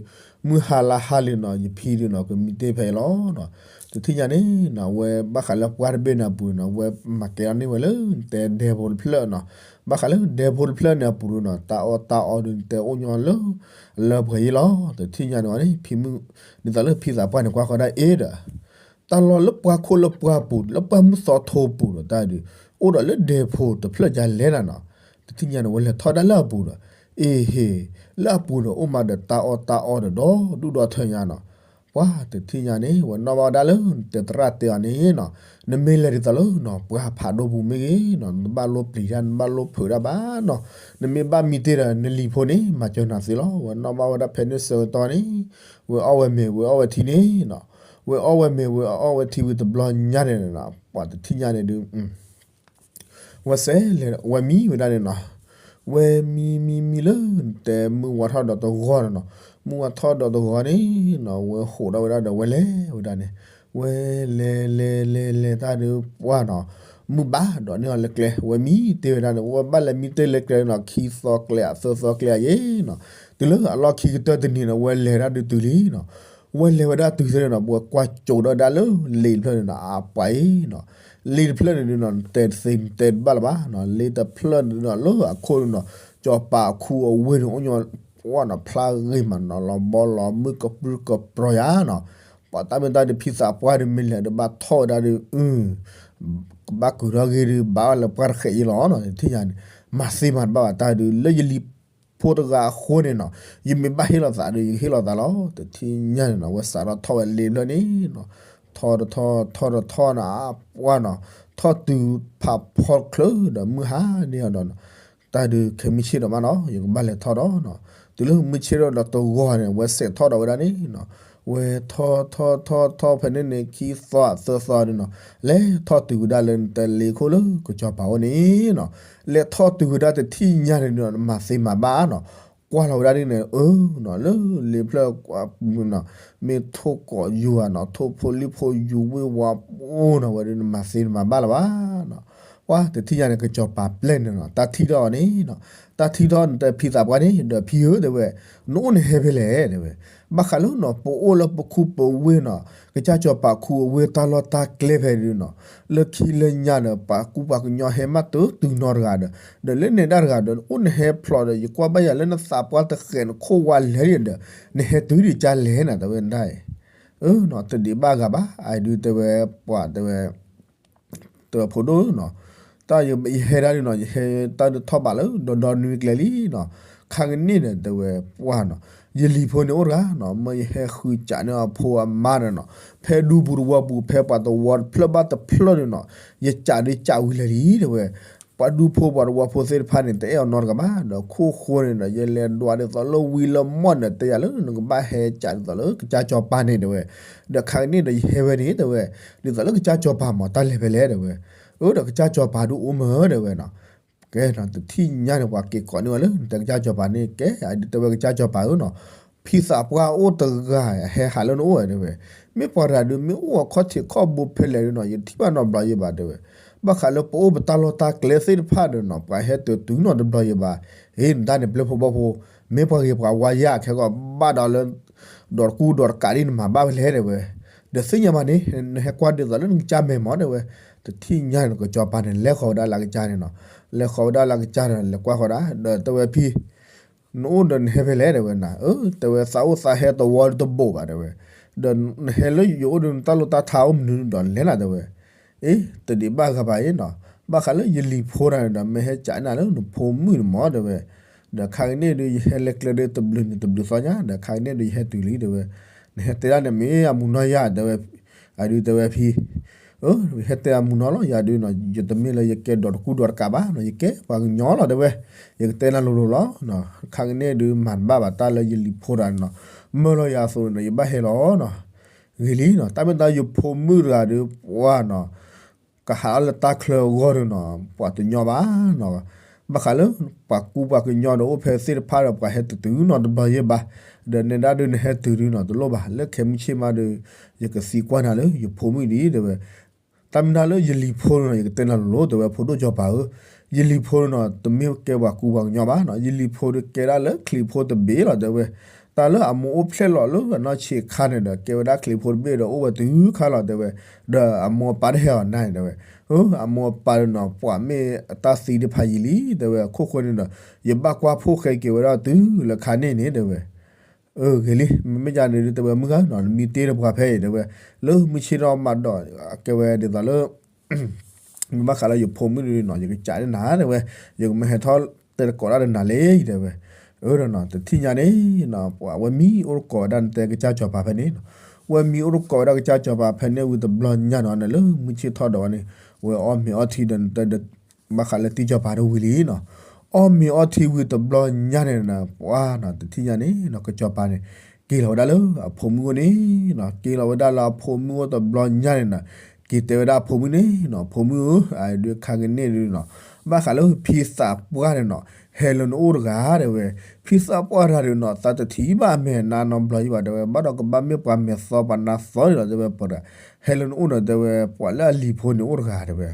မုၢ်ဟါလါဟါလံနီၤ ယဖံဒုးနီၤ ကမံတ့ၢ်ဖဲအံၤလီၤနီၤ, တထံၣ်ညါန့ၣ်နီၤ အဝဲဘၣ်ဃးလၢပှၢ်တဘ့ၣ်န့ၣ်အပူၤန့ၣ်နီၤ အဝဲမၤကဲထီၣ်န့ၢ်ဝဲလၢနတဲဒဲဖိတဖျၢၣ်နီၤ, ဘၣ်ဃးလၢဒဲဖိတဖျၢၣ်န့ၣ်အပူၤဒုးနီၤ တၢ်အီၣ်တၢ်အီဒုးနတဲအိၣ်ညီလၢ အလၢပှဲၤအံၤလီၤ, တထံၣ်ညါန့ၣ်ဝဲန့ၣ် ဖံမုၣ် ဒ်သိးလၢဖံသးပှၢ်န့ၣ် ကွၢ်ဃီဒၣ်အ့ဒီး တၢ်လီၢ်လၢပှၢ်ခိၣ်လၢပှၢ်ပူၤ လၢပှၢ်မုၢ်သီထိပူၤဒီးတၢ်ဒုး အိၣ်ဒီးလၢဒဲဖိတဖျၢၣ်ဒ်လဲၣ်နၤနီၤ, တထံၣ်ညါန့ၣ် ဝဲလဲၤထီၣ်ဒၣ်လၢအပူၤဒီး အ့ဟ့ၣ် လၢအပူၤဒီးအိၣ်မးဒီးတၢ်အီၣ်တၢ်အီဒီးဒီဒူၣ်ဒီထၢညါနီၤ, ပှၤတထံၣ်ညါန့ၣ် ဝဲနီၣ်ဘၣ်ဝဲဒၣ်လၢနတဲသရၣ်တဲအီၤန့ၣ်နီၤ, နမ့ၢ်လဲၤဒ်သိးလၢနီၤ ပှၢ်ဖးဒိၣ်ပူၤမ့ၢ်ဂ့ၤနီၤ နတဘၣ်လိၣ်ပျံၤတၢ် နတဘၣ်လိၣ်ဖုးတၢ်ဘၣ်နီၤ, နမ့ၢ်ဘၣ်မံတ့ၢ်ဒီး နလံၤဖိန့ၣ် မၤစၢၤနၤသ့လီၤ, ဝဲနီၣ်ဘၣ်ဝဲဒၣ်ဖဲန့ၣ်ဆၢကတီၢ်န့ၣ် ဝဲအီၣ်ဝဲမ့ၤ ဝဲအီၣ်ဝဲထံန့ၣ်နီၤ, ဝဲအီၣ်ဝဲမ့ၤ ဝဲအီၣ်ဝဲထံဝံၤတဘျီညါန့ၣ်နီၤ ပှၤတထံၣ်ညါန့ၣ်ဒုး ဝဲစဲးလဲၤ ဝဲမံဝဲဒၣ်န့ၣ်နီၤ, ဝဲမံမံမံလၢနတဲမုၢ်ဝါထီၣ်ဒီးတဂီၤနီၤနီၤ, မုၢ်ဝါထီၣ်ဒီးတဂီၤန့ၣ်နီၤ ဝဲဟးဒီးဝဲဒၣ်ဒီးဝဲလဲၤဝဲဒၣ်န့ၣ်, ဝဲလဲၤလဲၤလဲၤလဲၤတၢ်ဒုးပှၢ်နီၤ, မုၢ်ဘၣ်ဒီးန့ၢ်အီၤလၢကျဲ ဝဲမံတ့ၢ်ဝဲဒၣ်န့ၣ် ဝဲဘၣ်လဲၤမံတ့ၢ်လၢကျဲနီၤ ခံသီကျဲအသၢသီကျဲအယ့ၣ်နီၤ, တုၤလၢအလီၢ်ခံကတၢၢ်တနံၤန့ၣ် ဝဲလဲၤဒၣ်ဒုးတုၤလံနီၤ ဝဲလဲၤဝဲဒၣ်တုၤသ့ၣ်နီၤ ပှၤကွၢ်ကၠိးဒီးဒၣ်လၢလ့တဖျၢၣ်န့ၣ်နီၤ အပှၤအံၤနီၤ, လ့တဖျၢၣ်န့ၣ်ဒုးနီၤ နတဲတသ့ နတဲတဘၣ်လၢၤဘၣ်နီၤ, လ့တဖျၢၣ်န့ၣ်ဒုးနီၤ လၢအခိၣ်ဒုးနီၤ ကၠီၤပၤအခူအဝ့ၢ်န့ၣ် အိၣ်ညီဝဲနီၤ ဖျါဂ့ၤမးနီၤ လီၤဘီလီၤမုၢ်ကပြုၢ်ကပြီၤယၤနီၤ, ပှၤတၢ်မ့ၢ်တၢ်ဒုးဖံသးပှၢ်ဒုးမ့ၢ်လဲၤဒုးဘၣ်ထီၣ်ဝဲဒၣ်ဒုး ကဘၣ်ကုာ်ထီၣ်ဂ့ၤဒုး ဘၣ်လၢပှၢ်တဃဲးအံၤလီၤနီၤ, တထံၣ်ညါန့ၣ် မၤသ့မၤတဘၣ်ဘၣ်တၢ်ဒုး လၢယလံၤဖိတဂၤအဃိန့ၣ်နီၤ ယမ့ၢ်ဘၣ်ဟ့ၣ်လီၤသးဒီး ယကဟ့ၣ်လီၤသးလီၤ, တထံၣ်ညါန့ၣ်နီၤ ဝဲစးထီၣ်ထီၣ်ဝဲလ့တဖျၢၣ်န့ၣ်နီၤ, ထီၣ်တထီၣ် ထီၣ်တထီၣ်နီၤ ပှၢ်နီၤ, ထီၣ်တုၤဖးဖီချုးဒီးမုၢ်ဟါန့ၢ်အီၤဒီးနီၤ, တၢ်ဒုးခဲမုၢ်ဆ့ၣ်ဒီးမးနီၤ ယကဘၣ်လဲၤထီၣ်ဒီးနီၤ, တုၤလၢမုၢ်ဆ့ၣ်ဒီးတဂီၤန့ၣ် ဝဲစဲးထီၣ်ဒီးဝဲဒၣ်န့ၣ်နီၤ, ဝဲထီၣ်ထီၣ်ထီၣ်ထီၣ်ဖဲန့ၣ်န့ၣ် ခံသီသၢသီန့ၣ်နီၤ, လဲၤထီၣ်တုၤဝဲဒၣ်လၢနတလ့ခိၣ်လၢကစီၤပၤအိၣ်န့ၣ်နီၤ, လဲၤထီၣ်တုၤဝဲဒၣ်တထံၣ်ညါန့ၣ်နီၤ နမၤသ့မၤဘၣ်နီၤ, ကွၢ်လီၤဝဲဒၣ်ဒ်န့ၣ် အၢနီၤ လၢလ့ဖျၢၣ်ကွၢ်နီၤ, မ့ၢ်ထိၣ်ကိးယူၤဧါနီၤ ထိၣ်ဖိလံၣ်ဖိယူၤဝ့ၢ်ဝါပိၢ်နီၤ ဝဲဒၣ်နမၤသ့နမၤဘၣ်လၢၤဘၣ်နီၤ, ပှၢ်တထံၣ်ညါန့ၣ် ကစီၤပၤပျဲၢ်န့ၣ်နီၤ တၢ်ထံၣ်ထီၣ်အီၤန့ၣ်နီၤ, တၢ်ထံၣ်ထီၣ်နတဲဖံသးပှၢ်န့ၣ် ဒီးဖံဧၢ တဲဝဲ, နအိၣ်နဟဲဖဲလဲၣ် တဲဝဲ, ဘၣ်ဃးလၢနီၤ ပအိၣ်လၢပခူပဝ့ၢ်နီၤ, ကစၢ်စီၤပၤခူအဝ့ၢ်တၢ်လီၢ်တၢ်ကျဲဖဲဒၣ်နီၤ, လၢခံလၢညါဒီး ပှၤကူပှၤကညီဟဲမးတုၤတုၤနီတဂၤဒီး, ဒီးလၢနဲဒၣ်တဂၤဒီး အိၣ်နဟဲဖျိးဒီး ယကွၢ်ဘၣ်ယၤလၢနသးပှၢ်တဃဲးနခိၣ်ဝါလဲၣ်ဒီး, နဟဲတုၤဒံးကၢ်လဲၣ်နၤ တဲဝဲဒၣ်အံၤ, အၢနီၤ တဒံးဘၣ်ဂၤဘၣ် အဒုးတဲဝဲပှၤတဲဝဲ တဲဝဲဖိဒိၣ်နီၤ, တၢ်ယဟဲဒၣ်ဒုးနီၤ ယဟဲတၢ်ဒုးထီၣ်ဘးလၢဒီဒီနွံကျဲလံနီၤ, ခါကန့ၣ်ဒီးတဲဝဲ ပှၢ်နီၤ, ယလံၤဖိန့ၣ်အိၣ်တဂၤနီၤ မ့ၢ်ယဟဲဃုစးန့ၢ်အဖိအမါဒီးနီၤ, ဖဲဒူပူၤတဝီပူၤ ဖဲပှၤတဝီတဖျၢၣ်ဘၣ်တဖျၢၣ်န့ၣ်နီၤ, ယစးဒုးစးဝံၤလဲၣ်လံ တဲဝဲ, ပှၤဒူဖိပှၤတဝီဖိသ့ၣ်တဖၣ်န့ၣ် တအဲၣ်အီၤနီတဂၤဘၣ်, ဒီးခိၣ်ဃိန့ၣ်ဒီး ယလဲၤဒွးဒ်သိးလၢဝံၤလၢမီၢ်န့ၣ် တဲယၤလၢနကဘၣ်ဟဲစးဒ်သိးလၢကစၢ်စီၤပၤန့ၣ် တဲဝဲ, ဒီးခါကန့ၣ်ဒီးယဟဲဝဲန့ၣ် တဲဝဲ, ဒ်သိးလၢကစၢ်စီၤပၤမ့ၢ်တၢ်လဲၤဖဲလဲၣ် တဲဝဲ, အၢ ဒီးကစၢ်စီၤပၤဒုးအိၣ်မ့ၢ် တဲဝဲနီၤ, ကဲနီၤ တထံၣ်ညါန့ၣ် ပှၤက့ၤကိးန့ၢ်ဝဲလၢ နတဲကစၢ်စီၤပၤန့ၣ် ကဲ အဒုးတဲဝဲကစၢ်စီၤပၤဧၢနီၤ, ဖံသးပှၢ်အိၣ်တဂၤ ဟဲဟးလၢနအိၣ်ဝဲ တဲဝဲ, မ့ၢ်ပှၤတဂၤဒုး မ့ၢ်အိၣ်အခီၣ်ထံးခီၣ်ဘိဖဲလဲၣ်ဒုးနီၤ ယထံၣ်ဘၣ်နီတဘျီယဘၣ် တဲဝဲ, ဘၣ်ဃးလၢပအိၣ်ပတၢ်လီၢ်တၢ်ကျဲသ့ၣ်တဖၣ်ဒီးနီၤ ပှၤဟဲတတုၤနီတဘျီယဘၣ်, အ့ နတၢ်န့ၣ်ပျဲၢ်ဖိဘီၣ်ဖိ, မ့ၢ်ပှၤဂ့ၤပှၤဝါယၤခဲကီး ဘၣ်ဒီးလၢ ဒီးတကူဒီးတကးဒ်နမၤဘၣ်ဖဲလဲၣ် တဲဝဲ, ဒီးသ့ၣ်ညါဘၣ်န့ၣ် နဟဲကွၢ်ဒ်သိးလၢနကစၢ်မဲာ်မ့ၢ် တဲဝဲ, တထံၣ်ညါန့ၣ် ကစီၤပၤန့ၣ် လဲၤဃီၤဝဲဒၣ်လၢကစၢ်န့ၣ်နီၤ, လဲၤဃီၤဝဲဒၣ်လၢကစၢ်ဒီး လဲၤကွၢ်ဃီၤဒၣ် ဒီးတဲဝဲဖံ နအိၣ်ဒီးနဟဲဖဲလဲၣ် တဲဝဲနၤ, အၢ တဲဝဲ သးအိၣ်သးဟဲတဝီတဘိးဘၣ် တဲဝဲ, ဒီးနဟဲလၢယအိၣ်ဒီးနတၢ်လိၣ်တၢ်ထါအိၣ်မနုၤဒီးလဲၤနၤ တဲဝဲ, အ့ တဒံးဘၣ်ဂၤဘၣ်အံၤနီၤ, ဘၣ်ဃးလၢယလံၤဖိတဂၤန့ၣ်ဒီး မ့ၢ်ဟဲကးနၤလၢနဖိမုၣ်န့ၣ်မ့ၢ် တဲဝဲ, ဒီးခါကန့ၣ်ဒုး ယဟဲလဲၤကျဲဒုးတဘျုးန့ၣ်တဘျုးသီညါ ဒီးခါကန့ၣ်ဒုး ယဟဲတုၤလံ တဲဝဲ, နဟဲတဲဒၣ်န့ၣ် မ့ၢ်အမူနီၢ်ယၤ တဲဝဲ, အဒုးတဲဝဲဖံ အၢ ယဟဲတဲအမူနီၢ်လီၤ ယၤဒုးနီၤ ယတမ့ၢ်လၢယကဲဒီးတကူဒီးတကးဘၣ်နီၤ ယကဲပှၤကညီလီၤ တဲဝဲ, ယကတဲနၤလိၤလိၤလီၤ, ခါကန့ၣ်ဒုးမၤတဘၣ်ဘၣ်တၢ်လၢယလံၤဖိတဂၤန့ၣ်နီၤ, မၢလီၤယၤအသိးန့ၣ်ဒီး ယဘၣ်ဟဲလီၤနီၤ, ဂ့ၤလံနီၤ တၢ်မ့ၢ်တၢ်ယဖိမုၣ်တဂၤဒုး ပှၢ်နီၤ ကဟးအီၤလၢတၢ်ချၢအဂီၢ်ဒီးနီၤ ပှၤတညီဘၣ်နီၤ, ဘၣ်ဃးလၢ ပှၤကူပှၤကညီဒီးအိၣ်ဖဲသ့ၣ်တဖၣ်ဒီး ပှၤဟဲတတုၤနီတဘျီယဲဘၣ်, ဒီးနဲဒၣ်ဒုးနဟဲတုၤဒုးနီၤ တလိၣ်ဘၣ် လၢခဲမုၢ်ဆ့ၣ်မးဒုး ယကသံကွၢ်နၤလၢယဖိမုၣ်ဒံး တဲဝဲ, တၢ်မ့ၢ်တၢ်လၢယလံၤဖိန့ၣ်နီၤ ယကတဲနၤလိၤလိၤ တဲဝဲ ဖိဒိၣ်စီၤပၤဧၢ, ယလံၤဖိန့ၣ်နီၤ တမ့ၢ်ကဲပှၤကူပှၤကညီဘၣ်နီၤ ယလံၤဖိဒုးကဲဒၣ်လၢချံးဖိတဘ့ၣ်လီၤ တဲဝဲ, တၢ်လၢအမိၢ်အိၣ်ဖျဲၣ်လီၤလၢအနီၢ်ဆံးခါန့ၣ်ဒီး ကဲဝဲဒၣ်ချံးဖိတဘ့ၣ်ဒီးအိၣ်ဝဲတုၤခါလီၤ တဲဝဲ, ဒီးအမိၢ်အပၢ်တဟဲအီၤနၤန့ၣ် တဲဝဲ, အမိၢ်အပၢ်ဒုးနီၤ ပှၤမ့ၢ်အတၢ်သံတဖးယံာ်လံ တဲဝဲ, အခိၣ်ဃိန့ၣ်ဒီး ယဘၣ်ကွၢ်ဖှိၣ်ဃဲက့ၤဝဲဒၣ်တုၤလၢခါန့ၣ်န့ၣ် တဲဝဲ အၢ ဂ့ၤလံ မ့မ့ၢ်ယၤန့ၣ်ဒုး တဲဝဲ မုၢ်ဂၤနီၤ နမံတ့ၢ်တပှၤဖဲအံၤ တဲဝဲ, လၢမုၢ်ဆ့ၣ်ထီၣ်မးဒီး ကဲဝဲဒ်သိးလၢ မ့ၢ်ဘၣ်ဃးလၢယဖိမုၣ်ဒုးနီၤ ယကစးန့ၢ်နၤ တဲဝဲ, ယကမ့ၢ်ဟဲထီၣ်တဲတကိးတၢ်ဒီးနၤလံ တဲဝဲ, အၢဒီးနီၤ တထံၣ်ညါန့ၣ်နီၤ ပှၤဝဲမံအိၣ်တကိးဝဲဒၣ်နတဲကစၢ်စီၤပၤဖဲန့ၣ်နီၤ, ဝဲမံအိၣ်တကိးဝဲဒၣ်ကစၢ်စီၤပၤဖဲန့ၣ်ဝံၤတဘျီညါနီၤ နလၢမုၢ်ဆ့ၣ်ထီၣ်ဒီးဝဲန့ၣ် ဝဲအီၣ်မ့ၤအီထံဒီးနတဲ ဘၣ်ဃးလၢတံၢ်စီၤပၤတဝံၤလံနီၤ, အီၣ်မ့ၤအီထံဝံၤတဘျီညါန့ၣ်နီၤ ပှၢ်နီၤ တထံၣ်ညါန့ၣ်နီၤ ကစီၤပၤန့ၣ် က့ၤလီၤဝဲဒၣ်လၢအဖိမုၣ်အိၣ်န့ၣ်နီၤ က့ၤလီၤဝဲဒၣ်လၢအဖိမုၣ်အိၣ်တဘျီညါန့ၣ်နီၤ က့ၤတဲဝဲဒၣ်အဖိမုၣ်န့ၣ်နီၤ ဖိမုၣ်ဧၢ အဒုးခါကန့ၣ်ဒုးနီၤ ဘၣ်ဃးလၢဖံသးပှၢ်န့ၣ်နီၤ ဟဲလၢနအိၣ်တဂၤ တဲဝဲ, ဖံသးပှၢ်တဂၤဒုးနီၤ သးတထံၣ်ဘၣ်အမဲာ်နါနီတဘျီယဘၣ် တဲဝဲ, ဘၣ်ဒီးကဘၣ်မ့ၢ်ပှၤမဲာ်သီပှၤနါသီန့ၣ်လီၤ တဲဝဲ, ပှၤတဂၤ ဟဲလၢနအိၣ်နီၤ တဲဝဲ, ပှၤလၢအလံၤဖိန့ၣ်အိၣ်တဂၤ တဲဝဲ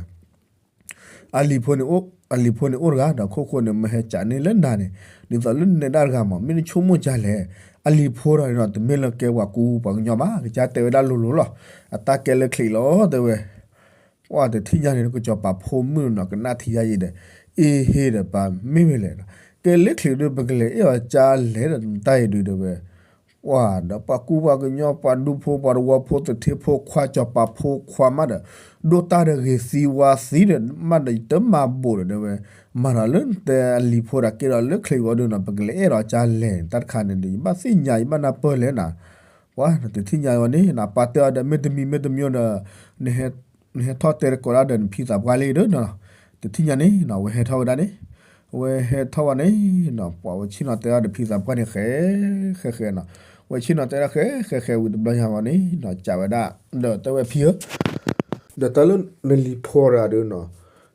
အလံၤဖိန့ၣ်အိၣ်တဂၤဒီးခိၣ်ဃိန့ၣ် မ့ၢ်ဟဲကးန့ၢ်လၢနၤန့ၣ် ဒ်သိးလၢနနဲဒၣ်တဂၤမး မ့ၢ်နဆိကမိၣ်ကလဲၣ်, အလံၤဖိတဂၤန့ၣ်နီၤ တမ့ၢ်လၢကဲပှၤကူပှၤကညီဘၣ် ကစၢ်တဲဝဲဒၣ်လိၤလိၤလီၤ, အတၢ်ကဲလၢချံးလီၤ တဲဝဲ, ပှၢ်တထံၣ်ညါန့ၣ် ကစီၤပၤဖိမုၣ်နီၤ ကနၣ်ထံယါယံၤဒီး, အ့ဟ့ဒီးပၢ်မ့ၢ်ဝဲလဲၣ်, ကဲလၢချံးဒုး ပကလဲၤအဲၣ်အီၤကလဲၣ်ဒီးနတၢ်အံၤဒုး တဲဝဲ ပှၢ်ဒီးပှၤကူပှၤကညီ ပှၤဒူဖိ ပှၤတဝီဖိ သထ့ဖိခွါ စီၤပၤဖိခွါမးဒီး, ဒိၣ်တၢ်ဒီးဂ့ၤသံဝါသံဒီး မးဒီးယတမၤဘိးဒီး တဲဝဲ, မၤဒီးလၢနတဲအလံၤဖိဒီးကဲဒီးလၢချံးဝဲဒုးနီၤ ပကလဲၤအဲၣ်ဒီးကလဲၣ် တၢ်တခါန့ၣ်ဒီး ယဘၣ်သ့ၣ်ညါ ယဘၣ်နၢ်ပၢၢ်လဲၣ်နၤ, ပှၤတထံၣ်ညါဝဲန့ၣ် ပၢ်တဲအီၤဒီး မ့တမံၤမ့တမံၤဒီး နဟဲထီၣ်တဲတကိးဒၣ်ဒီးနဖံသးပှၢ်လံဒီးနီၤ. တထံၣ်ညါန့ၣ်နီၤ အဝဲဟဲထီၣ်ဝဲဒၣ်န့ၣ်, အဝဲဟဲထီၣ်ဝဲန့ၣ်နီၤ ပှၤဝဲဆ့ၣ်နီၤတဲဒၣ်ဒီးဖံသးပှၢ်န့ၣ် ဃဲ ဃဲဃဲနီၤ. ဝဲဆ့ၣ်နီၤတဲဒၣ်ဃဲ ဃဲဃဲဝံၤတဘျီညါဝဲန့ၣ်နီၤ ကးဝဲဒၣ် ဒီးတဲဝဲဖံဧၢ ဒီးတၢ်လၢနလံၤဖိတဂၤဒုးနီၤ,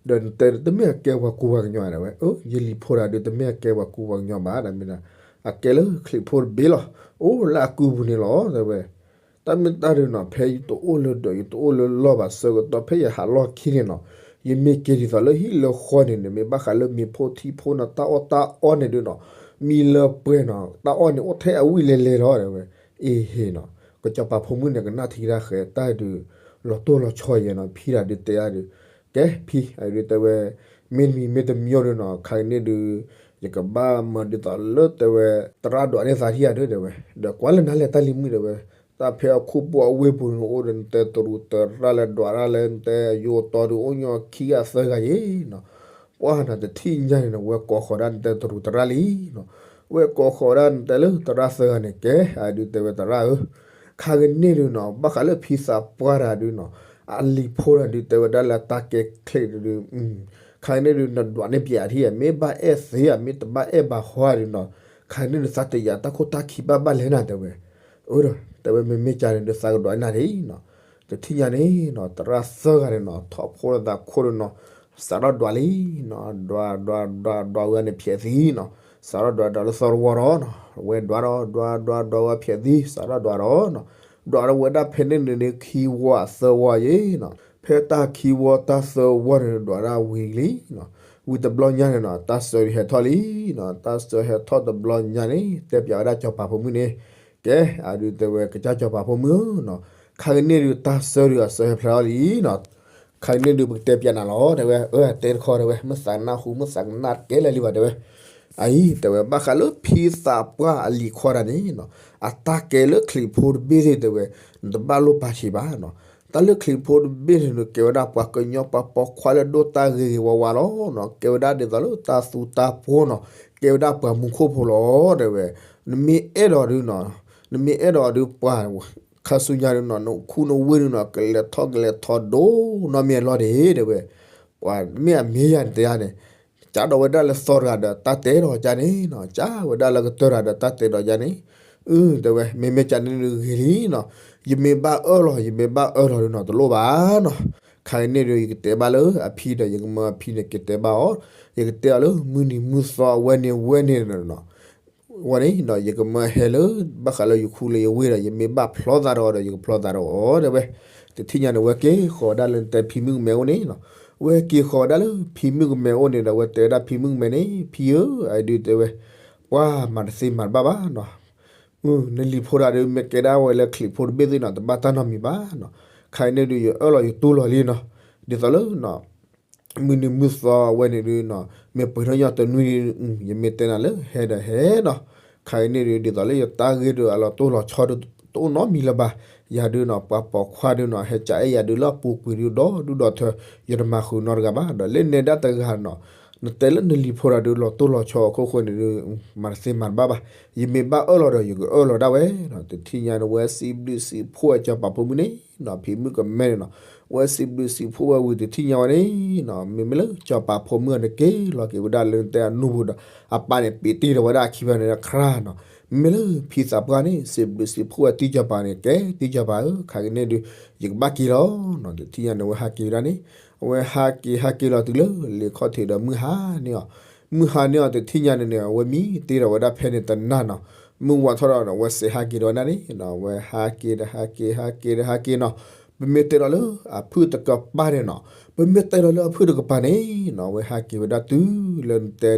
ဒီးနတဲတမ့ၢ်အကဲပှၤကူပှၤကညီတဲဝဲ, ယလံၤဖိတဂၤဒုး တမ့ၢ်အကဲပှၤကူပှၤကညီဘၣ် တမ့ၢ် အကဲလၢချံးဖိတဘ့ၣ်လီၤ. အိၣ်လၢအကုပူၤန့ၣ်လီၤ တဲဝဲ. တၢ်မ့ၢ်တၢ်ဒုးနီၤ ဖဲယတအိၣ်လၢဒီး ယတအိၣ်လၢလီၢ်ဘၣ်ဆၢကတီၢ် ဖဲယဟးလီၢ်ခံန့ၣ်နီၤ, ယမ့ၢ်က့ၤဒ်သိးလၢဟံၣ်လၢဃီန့ၣ် နမ့ၢ်ဘၣ်ဃးလၢမ့ၤဖိထံဖိနီၤ တၢ်အီၣ်တၢ်အီန့ၣ်ဒုးနီၤ, မံလၢပှဲၤနီၤ တၢ်အီၣ်န့ၣ်အိၣ်ထဲအဝံၣ်လဲၤလဲၤလီၤ တဲဝဲ. အ့ဟ့နီၤ, ကစီၤပၤဖိမုၣ်န့ၣ် ကနၣ်ထံကတၢၢ်ဃဲ တၢ်ဒုး လီၤတိၢ်လီၤဆီယဲနီၤ ဖံတၢ်ဒုးတဲအါဒုး, ကဲဖံ အဒုးတဲဝဲ, မ့တမံၤမ့တမံၤဒုးနီၤ ခါကန့ၣ်ဒုး ယကဘၣ်မၤဒ်သိးလၢတဲဝဲ သရၣ်ဒွးန့ၢ်သးထံၣ်ယၤဒုး တဲဝဲ, ဒီးကွၢ်လၢနၤလဲၣ်တၢ်လံၤမုၣ်တဲဝဲ, တၢ်ဖဲအခိၣ်ပူၤအဝ့ၢ်ပူၤန့ၣ်အိၣ်ဒီး နတဲတရူးသရၣ်လၢဒွးတၢ်လၢနတဲယိၤတီဒုးအိၣ်ညီခံဂၤသၢဂၤယဲနီၤ. ပှၢ်နီၤ တထံၣ်ညါန့ၣ်နီၤ ဝဲကိးဃီၤဒၣ်နတဲတရူးသရၣ်လံနီၤ, ဝဲကိးဃီၤဒၣ်နတဲလၢသရၣ်သၢဂၤန့ၣ် ကဲအဒုးတဲဝဲသရၣ်ဧၢ, ခါကန့ၣ်ဒုးနီၤ ဘၣ်ဃးလၢဖံသးပှၢ်တၢ်ဒုးနီၤ အလံၤဖိတၢ်ဒုးတဲဝဲဒၣ်လၢတၢ်ကဲချံးဒုး ခါကန့ၣ်ဒုး နဒွးန့ၢ်ပၠးထံၣ်ဧါ မ့ၢ်ဘၣ်အဲၣ်သ့ဧါ မ့ၢ်တဘၣ်အဲၣ်ဘၣ်ဟီဒုးနီၤ, ခါကန့ၣ်ဒုး သးတယာ်တၢ်ခိၣ်တၢ်ခံဘၣ်ဘၣ်လဲၣ်နၤတဲဝဲ. အၢ တဲဝဲ မ့မ့ၢ်ကန့ၣ်ဒုး သးကဒွးနၤဒ်နီၤ. တထံၣ်ညါန့ၣ်နီၤ သရၣ်သၢဂၤန့ၣ်နီၤ ထီၣ်ဖိလၢသးခိၣ်ဒုးနီၤ စးထီၣ်ဒွးလံနီၤ, ဒွး ဒွး ဒွး ဒွးဝဲန့ၣ်ဖျဲးသံနီၤ, စးထီၣ်ဒွးဒွးလၢသီတဝီဒီးနီၤ ဝဲဒွးဒီး ဒွး ဒွး ဒွးဝဲဖျဲးသံ စးထီၣ်ဒွးဒီးနီၤ, ဒွးဒီးဝဲဒၣ်ဖဲန့ၣ်န့ၣ် ခံဝီသၢဝီယဲနီၤ, ဖဲတၢ်ခံဝီတၢ်သၢဝီန့ၣ် ဒွးဒၣ်ဝံၤလံနီၤ, ဝံၤတဘျီညါန့ၣ်နီၤ တၢ်စၢၤဒုးဟဲထီၣ်လံနီၤ, တၢ်စၢၤဟဲထီၣ်တဘျီညါန့ၣ် တဲပၠးဝဲဒၣ်စီၤပၤဖိမုၣ်န့ၣ်, ကဲ အဒုးတဲဝဲ ကစၢ်စီၤပၤဖိမုၣ်ဧၢနီၤ, ခါကန့ၣ်ဒုး တၢ်စၢၤဒုးအစၢၤဟဲဖျါထီၣ်လံနီၤ, ခါကန့ၣ်ဒုး ပကတဲပၠးနၤလီၤ တဲဝဲ, အၢ တဲတခီတဲဝဲ မ့ၢ်သးနၢ်ဟူ မ့ၢ်သးကနၣ်ကဲလၢာ်လံဘၣ်တဲဝဲ. အအံၤ တဲဝဲ ဘၣ်ဃးလၢဖံသးပှၢ်အလံၤခွါတၢ်န့ၣ်နီၤ, အတၢ်ကဲလၢချံးဖိတဘ့ၣ်သ့ၣ်တဲဝဲ, နတဘၣ်လိၣ်ပာ်ဆံးဘၣ်နီၤ, တၢ်လၢချံးဖိတဘ့ၣ်န့ၣ် ကဲဝဲဒၣ်ပှၤကညီပှၤပိာ်ခွါလၢဒိၣ်တၢ်ဂ့ၤဂ့ၤဝါဝါလီၤနီၤ, ကဲဝဲဒၣ်ဒ်သိးလၢတၢ်သူတၢ်ပှီၤနီၤ, ကဲဝဲဒၣ်ပှၤမူခိၣ်ဖိလီၤ တဲဝဲ, နမ့ၢ်အဲၣ်ဒိးဒုးနီၤ, နမ့ၢ်အဲၣ်ဒိးဒုးပှၤ ခါဆူညါဒုးနီၤ နခူနဝ့ၢ်ဒုးနီၤ ကလဲၤထီၣ်ကလဲၤထီဒိၣ်နီတမံၤအလီၢ်တဟ့ၣ်တဲဝဲ, ပှၤမ့ၢ်အမ့ၢ်ယၤန့ၣ်တဲယၤန့ၣ်, ကးဒီးဝဲဒၣ်လၢသီတဂၤဒီး တၢ်တဲဒီးယၤန့ၣ်နီၤ, ကးဝဲဒၣ်လၢကတၢၢ်တဂၤဒီး တၢ်တဲဒီးယၤန့ၣ်, အၢ တဲဝဲ မ့မ့ၢ်ကန့ၣ်ဒုးဂ့ၤလံနီၤ, ယမ့ၢ်ဘၣ်အၢၣ်လီၤ ယမ့ၢ်ဘၣ်အၢၣ်လီၤဒုးနီၤ တလိၣ်ဘၣ်နီၤ, ခါအံၤန့ၣ်ဒုး ယကတဲဘၣ်လၢအဖံဒီး ယကမၢအဖံန့ၣ် ကတဲဘၣ်အီၤ, ယကတဲအီၤလၢမုၢ်နံၤမုၢ်သီအဝဲန့ၣ်ဝဲန့ၣ်နီၤ ဝဲန့ၣ်ဒီး ယကမၢဟဲလၢ ဘၣ်ဃးလၢယခူလၢယဝ့ၢ်ဒီး ယမ့ၢ်ဘၣ်ဖျီသးဒီးအီၤဒီး ယကဖျီသးဒီးအီၤ တဲဝဲ. တထံၣ်ညါန့ၣ် ဝဲက့ၤဃီၤဝဲဒၣ်လၢနတဲဖံမုၣ်ကမဲအိၣ်န့ၣ်နီၤ. ဝဲက့ၤဃီၤဝဲဒၣ်လၢဖံမုၣ်ကမဲအိၣ်န့ၣ်ဒီး ဝဲတဲဝဲဒၣ်ဖံမုၣ်ကမဲန့ၣ် ဖံဧၢ, အဒုးတဲဝဲ, ပှၤမၤတသ့မၤတဘၣ်ဘၣ်နီၤ. နလံၤဖိတၢ်ဒုး မ့ၢ်ကဲဒၣ်ဝဲလၢချံးဖိတဘ့ၣ်သ့ၣ်နီၤ တဘၣ်တၢ်နီတမံၤဘၣ်နီၤ. ခါအံၤန့ၣ်ဒုး ယအၢၣ်လီၤယတူၢ်လီၤလံနီၤ. ဒ်သိးလၢ မုၢ်နံၤမုၢ်သီဝဲန့ၣ်ဒုးနီၤ မ့ၢ်ပှဲၤထီၣ်ညီတနွံဒုး ယမ့ၢ်တဲနၤလၢဟဲဒီးဟဲနီၤ. ခါအံၤန့ၣ်ဒုး ဒ်သိးလၢယတၢ်ဂ့ၢ်ဒီးအလီၤတိၢ်လီၤဆီဒုး တအိၣ်နီတမံၤလၢၤဘၣ်. ယၤဒုးနီၤ ပှၤပိာ်ခွါဒုးနီၤ ဟဲကအဲၣ်ယၤဒုးလၢအပူၤကွံာ်ဒုးဒီဒူၣ်ဒီထၢ ယတမၤဃုာ်နီတဂၤဘၣ်. ဒီးလၢနဲဒၣ်တဂၤနီၤ နတဲလၢနလံၤဖိတၢ်ဒုး လီၤတိၢ်လီၤဆီအခိၣ်ဃိန့ၣ်ဒုး မၤတသ့မၤတဘၣ်ဘၣ်. ယမ့ၢ်ဘၣ်အၢၣ်လီၤဒီး ယကအၢၣ်လီၤဒၣ်ဝဲနီၤ. တထံၣ်ညါန့ၣ် ဝဲစံးဘျုးစံးဖှိၣ်ဝဲစီၤပၤဖိမုၣ်န့ၣ်နီၤ ဖံမုၣ်ကမဲန့ၣ်နီၤ. ဝဲစံးဘျုးစံးဖှိၣ်ဝဲဝံၤတထံၣ်ညါဝဲန့ၣ်နီၤ မ့မ့ၢ်လၢစီၤပၤဖိမုၣ်အန့ၣ် က့ၤလီၤက့ၤဝဲဒၣ်လၢနတဲအနူပူၤဒီး အပၢ်န့ၣ် ပ့းတ့ၢ်ဒီးဝဲဒၣ်အခံဖဲန့ၣ်ခရၣ်နီၤ. မ့မ့ၢ်လၢဖံသးပှၢ်န့ၣ် စံးဘျုးစံးဖှိၣ်ဝဲတံၢ်စီၤပၤန့ၣ် ကဲတံၢ်စီၤပၤဧၢ ခါကန့ၣ်ဒုး ယကဘၣ်က့ၤလီၤနီၤ. တထံၣ်ညါန့ၣ် ဝဲဟးက့ၤဝဲဒၣ်န့ၣ် အဝဲဟးက့ၤဟးက့ၤလီၤတုၤလၢလ့ၣ်ခီၣ်ထံးဒီးမုၢ်ဟါန့ၢ်အီၤ မုၢ်ဟါန့ၢ်အီၤ တထံၣ်ညါန့ၣ်န့ၣ် အဝဲမံတ့ၢ်ဒီးဝဲဒၣ်ဖဲန့ၣ်တနၤနီၤ. မုၢ်ဝါထီၣ်ဒီး အဝဲစဲးဟးက့ၤဒီးဝဲဒၣ်န့ၣ်နီၤ. အဝဲဟးက့ၤဒီးဟးက့ၤ ဟးက့ၤဒီးဟးက့ၤနီၤ. ပမ့ၢ်တဲဒီးလၢအဖုၣ်တကပၤန့ၣ်နီၤ ပမ့ၢ်တဲဒီးလၢအဖုၣ်တကပၤန့ၣ်နီၤ အဝဲဟးက့ၤဝဲဒၣ်တုၤလၢနတဲ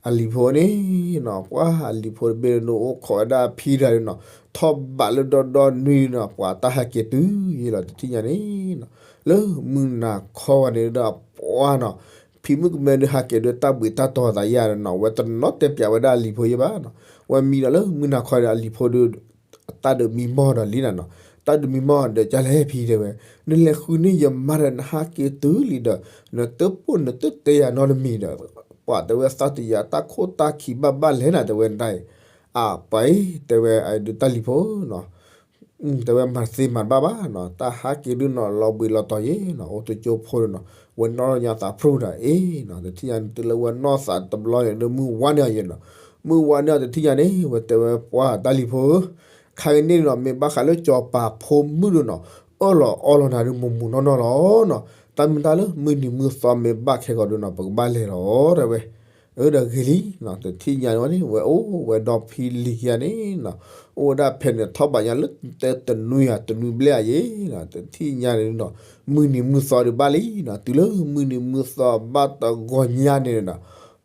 အလံၤဖိန့ၣ်နီၤ ပှၤအလံၤဖိတဘ့ၣ်န့ၣ် အိၣ်ခိးဝဲဒၣ်အဖံတဂၤန့ၣ်နီၤ ထီၣ်ဘးလၢဒီဒီနွံနီၤ ပှၤတၢ်ဟဲက့ၤတုၤယ့ၢ်လီၤ တထံၣ်ညါန့ၣ်နီၤ လၢမုၢ်နၤခီဝဲန့ၣ်ဒီးပှၤနီၤ ဖံမုၣ်ကမဲဒုးဟးက့ၤဒီးတၢ်ဘှံးတၢ်တီၤသးယါဒီးနီၤ ဝဲတနီၤတဲပၠးဝဲဒၣ်အလံၤဖိယ့ၢ်ဘၣ်နီၤ ဝဲမံဒီးလၢမုၢ်နၤခီဒီးအလံၤဖိဒီး တၢ်ဒုးမံမီၢ်ဒီးလံနၤနီၤ တၢ်ဒုးမံမီၢ်ဒီးကလဲၣ်ဖံတဲဝဲ နလဲၤဃုန့ၢ်ယမါဒီးနဟးက့ၤတုၤလံဒီး နတပိၢ်နတတဲယၤနီတမံၤဒီး ပှၤတဲဝဲသးတယာ်တၢ်ခိၣ်တၢ်ခံဘၣ်ဘၣ်လဲၣ်နၤ တဲဝဲဒၣ်အံၤ အပှၤအံၤ တဲဝဲအဒုးတၢ်လံၤဖိနီၤ တဲဝဲမၤတသ့မၤတဘၣ်ဘၣ်နီၤ, တၢ်ဟးက့ၤဒုးနီၤ လီၤဘှံးလီၤတီၤယဲနီၤ, အိၣ်တကၠိဖိဒုးနီၤ, ဝဲနီၢ်ညါသးဖျိတၢ်အ့နီၤ, တထံၣ်ညါန့ၣ် တုၤလၢဝဲနီၢ်သးတဘျီန့ၣ်ဒုးမုၢ်ဝါန့ၢ်အီၤယဲနီၤ, မုၢ်ဝါန့ၢ်အီၤတထံၣ်ညါန့ၣ် ဝဲတဲဝဲပှၢ်တၢ်လံၤဖိဧၢ, ခါကန့ၣ်နီၤ မ့ၢ်ဘၣ်ဃးလၢစီၤပၤဖိမုၣ်ဒုးနီၤ, အၢၣ်လီၤအီလီၤနၤဒုးမူးမူးနီၢ်နီၢ်လီၤနီၤ, တၢ်မ့ၢ်တၢ်လၢမုၢ်နံၤမုၢ်သီမ့ၢ်ဘၣ်ခဲဂီၤဒုးနီၤ ပကဘၣ်လဲၤလီၤတဲဝဲ အၢ ဒီးဂ့ၤလံနီၤ, တထံၣ်ညါန့ၣ်ဝဲန့ၣ် ဝဲအိၣ်ဝဲဒီဖံလံၤခံဂၤန့ၣ်နီၤ, အိၣ်ဝဲဒၣ်ဖဲန့ၣ်ထီၣ်ဘးညါလၢတဲတနွံဧါတနွံဘျဲၣ်ဧါယဲနီၤ, တထံၣ်ညါန့ၣ်နီၤ, မုၢ်နံၤမုၢ်သီဒုးဘၣ်လံနီၤ, တုၤလၢမုၢ်နံၤမုၢ်သီဘၣ်တဂီၤညါန့ၣ်နီၤ,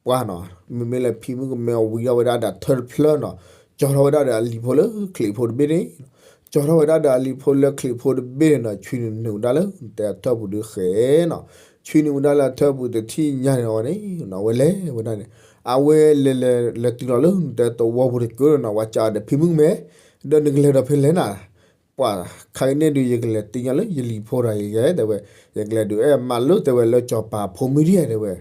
ပှၢ်နီၤ, မ့မ့ၢ်လၢဖံမုၣ်ကမဲအီၤဝံၤထီၣ်ဝဲဒၣ်ဒီးထၢၣ်တဖျၢၣ်နီၤ, ကၠီထီၣ်ဝဲဒၣ်ဒီးအလံၤဖိလၢချံးဖိတဘ့ၣ်န့ၣ် ကၠီထီၣ်ဝဲဒၣ်ဒီးအလံၤဖိလၢချံးဖိတဘ့ၣ်န့ၣ်နီၤ, ဆွံနုာ်နုာ်ဝဲဒၣ်လၢနတဲအထၢၣ်ပူၤဒုးဃဲနီၤ, ဆွံနုာ်ဝဲဒၣ်လၢအထၢၣ်ပူၤတထံၣ်ညါန့ၣ်ဝဲန့ၣ်နီၤ, ဝဲလဲၤဝဲဒၣ်န့ၣ်, အဝဲလဲၤလဲၤလဲၤတုၤလီၤလၢနတဲသဝီပူၤတကၠိန့ၣ်နီၤ, ပှၤစံးအီၤဒီးဖံမုၣ်ကမဲ, ဒီးနကလဲၤဒီးဖဲလဲၣ်နၤ, ပှၢ်ခါကန့ၣ်ဒုး ယကလဲၤသ့ၣ်ညါလၢယလံၤဖိတဂၤအံၤယဲ တဲဝဲ, ယကလဲၤဒုးအဲၣ်မးလၢတဲဝဲလၢစီၤပၤဖိမုၣ်ဒ်ယဲ တဲဝဲ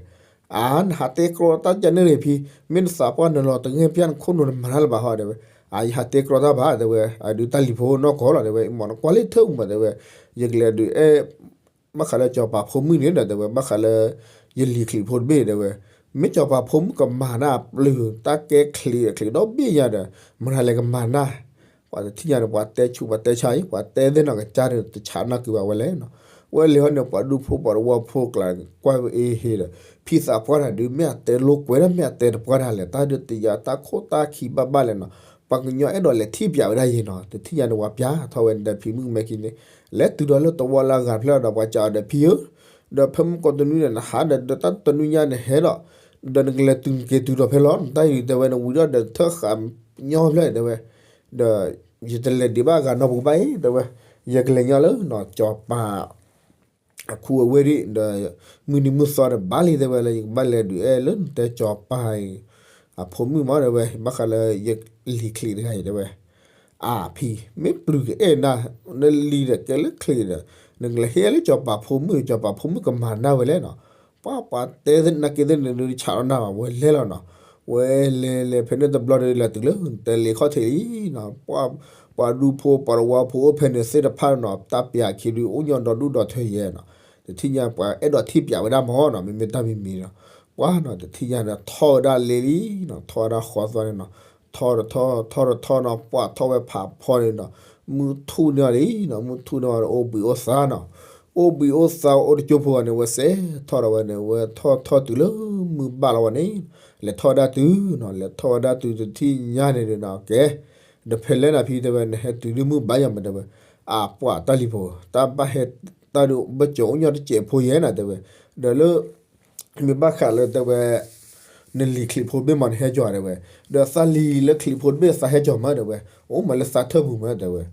အါ နဟးတဲကြီတၢ်ကန့ၣ်ရ့ၣ်ဖံ, မ့ၢ်နသးပှၢ်နလီၤတဂ့ၢ်ပျၢ်နခိၣ်နူာ်နမၤတၢ်လၢၤဘၣ်ဟီ တဲဝဲ, အါ ယဟးတဲကြီတၢ်ဘၣ် တဲဝဲ, အဒုးတၢ်လံၤဖိနီၢ်ကီၢ်လီၤ တဲဝဲ, မ့ၢ်နကွၢ်လၢထၢၣ်ပူၤမး တဲဝဲ, ယကလဲၤဒုးအဲၣ် ဘၣ်ဃးလၢစီၤပၤဖိမုၣ်န့ၣ်ဒီး တဲဝဲ ဘၣ်ဃးလၢ ယလံၤချံးဖိတဘ့ၣ် တဲဝဲ, မ့ၢ်စီၤပၤဖိမုၣ်ကမၤနၢ်အပျုၤ တၢ်ကဲချံးဒီးချံးဒီဘ့ၣ်ညါဒီး မတၤလဲၣ်ကမၤနၢ် ပှၤတထံၣ်ညါန့ၣ် ပှၤတဲဆူးပှၤတဲဆါအံၤ ပှၤတဲသ့ၣ်နီၣ်ကစၢ်ဒီး တဆးနီၣ်က့ၤဘၣ်ဝဲလဲၣ်နီၤ, ဝဲလဲၤဟီန့ၣ် ပှၤဒူဖိပှၤတဝီဖိကျါ ကွၢ်ဝဲအ့ဟ့ဒီး ဖံသးပှၢ်တၢ်ဒုး မ့ၢ်အတဲလိာ်ကွဲဒၣ် မ့ၢ်အတဲတပှၢ်တၢ်လဲၣ် တၢ်ဒုးတယာ်တၢ်ခိၣ်တၢ်ခံဘၣ်ဘၣ်လဲၣ်နီၤ, ပှၤကညီအဲၣ်ဒိးလဲၤထံၣ်ပၠးဝဲဒၣ်ယဲနီၤ, တထံၣ်ညါန့ၣ် ပှၤပၠးထီၣ်ဝဲန့ၣ်ဒီးဖံမုၣ်မဲခံန့ၣ် လဲၤတုၤဒီးလၢသဝီလၢအဂၤတဖျၢၣ်ဒီး ပှၤစံးအီၤဒီးဖံဧၢ ဒီးဖဲမုၢ်ကီၢ်တနွံန့ၣ် နဟးဒီးတၢ်တနွံညါန့ၣ်ဟဲဒီး ဒီးနကလဲၤတုၤနက့ၤတုၤဒီးဖဲလီၤ နတၢ်အံၤတဲဝဲ နဝံၤဒီးဒီးထၢၣ်ဃာ်ညီဖျၢၣ်တဲဝဲ, ဒီးယတလဲၤဒံးဘၣ်ဂၤနီတပူၤဘၣ်အံၤ တဲဝဲ, ယကလဲၤညီလၢနီၤ စီၤပၤ အခူအဝ့ၢ်ဒံး ဒီး မုၢ်နံၤမုၢ်သီဒီးဘၣ်လံတဲဝဲလၢ ယကဘၣ်လဲၤဒုးအဲၣ်လၢနတဲစီၤပၤအံၤ အဖိမုၣ်မးတဲဝဲ ဘၣ်ဃးလၢယလံၤချံးတဂၤအံၤတဲဝဲ, အါဖံ မ့ၢ်ပျုၤကအဲၣ်နၤ နလံၤဒီးကဲလၢချံးဒီး နကလဲၤဟ့ၣ်လၢစီၤပၤဖိမုၣ် စီၤပၤဖိမုၣ်ကမၤနၢ်ဝဲလဲၣ်နီၤ, ပှၤပှၤတဲသနာ်က့သ့ၣ်န့ၣ် ဆးလီၤနၤဘၣ် ဝဲလဲၤလီၤနီၤ, ဝဲလဲၤလဲၤဖဲန့ၣ်တဘျီဒီး လဲၤတုၤလၢတဲလ့ခီၣ်ထံးလံနီၤ, ပှၤဒူဖိပှၤတဝီဖိအိၣ်ဖဲန့ၣ်သ့ၣ်တဖၣ်နီၤ တၢ်ပၠးခံဒုးအိၣ်ညီဒီဒူၣ်ဒီထၢယဲနီၤ, တထံၣ်ညါပှၤအဲၣ်ဒိးထံၣ်ပၠးဝဲဒၣ်မးနီၤ မ့မ့ၢ်တၢ်မံၤမံၤနီၤ, ပှၤနီၤ တထံၣ်ညါန့ၣ်ထီၣ်ဝဲဒၣ်လ့လံနီၤ ထီၣ်ဝဲဒၣ်ဃီသွါန့ၣ်နီၤ, ထီၣ်တထီၣ်ထီၣ်တထီၣ်နီၤ ပှၤထီၣ်ဝဲဖးဖီန့ၣ်နီၤ, မုၢ်ထူၣ်န့ၢ်အီၤလံနီၤ မုၢ်ထူၣ်န့ၢ်အီၤဒီးအိၣ်ဘှံးအိၣ်သါနီၤ, အိၣ်ဘှံးအိၣ်သါအိၣ်တကၠိဖိဂၤန့ၣ် ဝဲစဲးထီၣ်ဒီးဝဲန့ၣ် ဝဲထီၣ်ထီၣ်တုၤလၢမုၢ်ဘၣ်လီၤဝဲန့ၣ်, လဲၤထီၣ်ဝဲဒၣ်တုၤနီၤ လဲၤထီၣ်ဝဲဒၣ်တုၤတထံၣ်ညါန့ၣ်ဒီးနီၤ ကဲ ဒီးဖဲလဲၣ်နၤဖံတဲဝဲ နဟဲတုၤဒ်မုၢ်ဘၣ်ယၤမးတဲဝဲ, အါပှၤတၢ်လံၤဖိ တၢ်ဘၣ်ဟဲတၢ်ဒုးဘၣ်စၢၤအိၣ်ညီတစဲးဖိယဲနီၤတဲဝဲ, ဒီးလၢ မ့ၢ်ဘၣ်ဃးလၢတဲဝဲ နလံၤချံးဖိတဘ့ၣ်မးနဟဲကၠီၤတဲဝဲ, ဒီးသးလံၤလၢချံးဖိတဘ့ၣ်သးဟဲကၠီၤမးတဲဝဲ, အိၣ်မးလၢသးထၢၣ်ပူၤမးတဲဝဲ,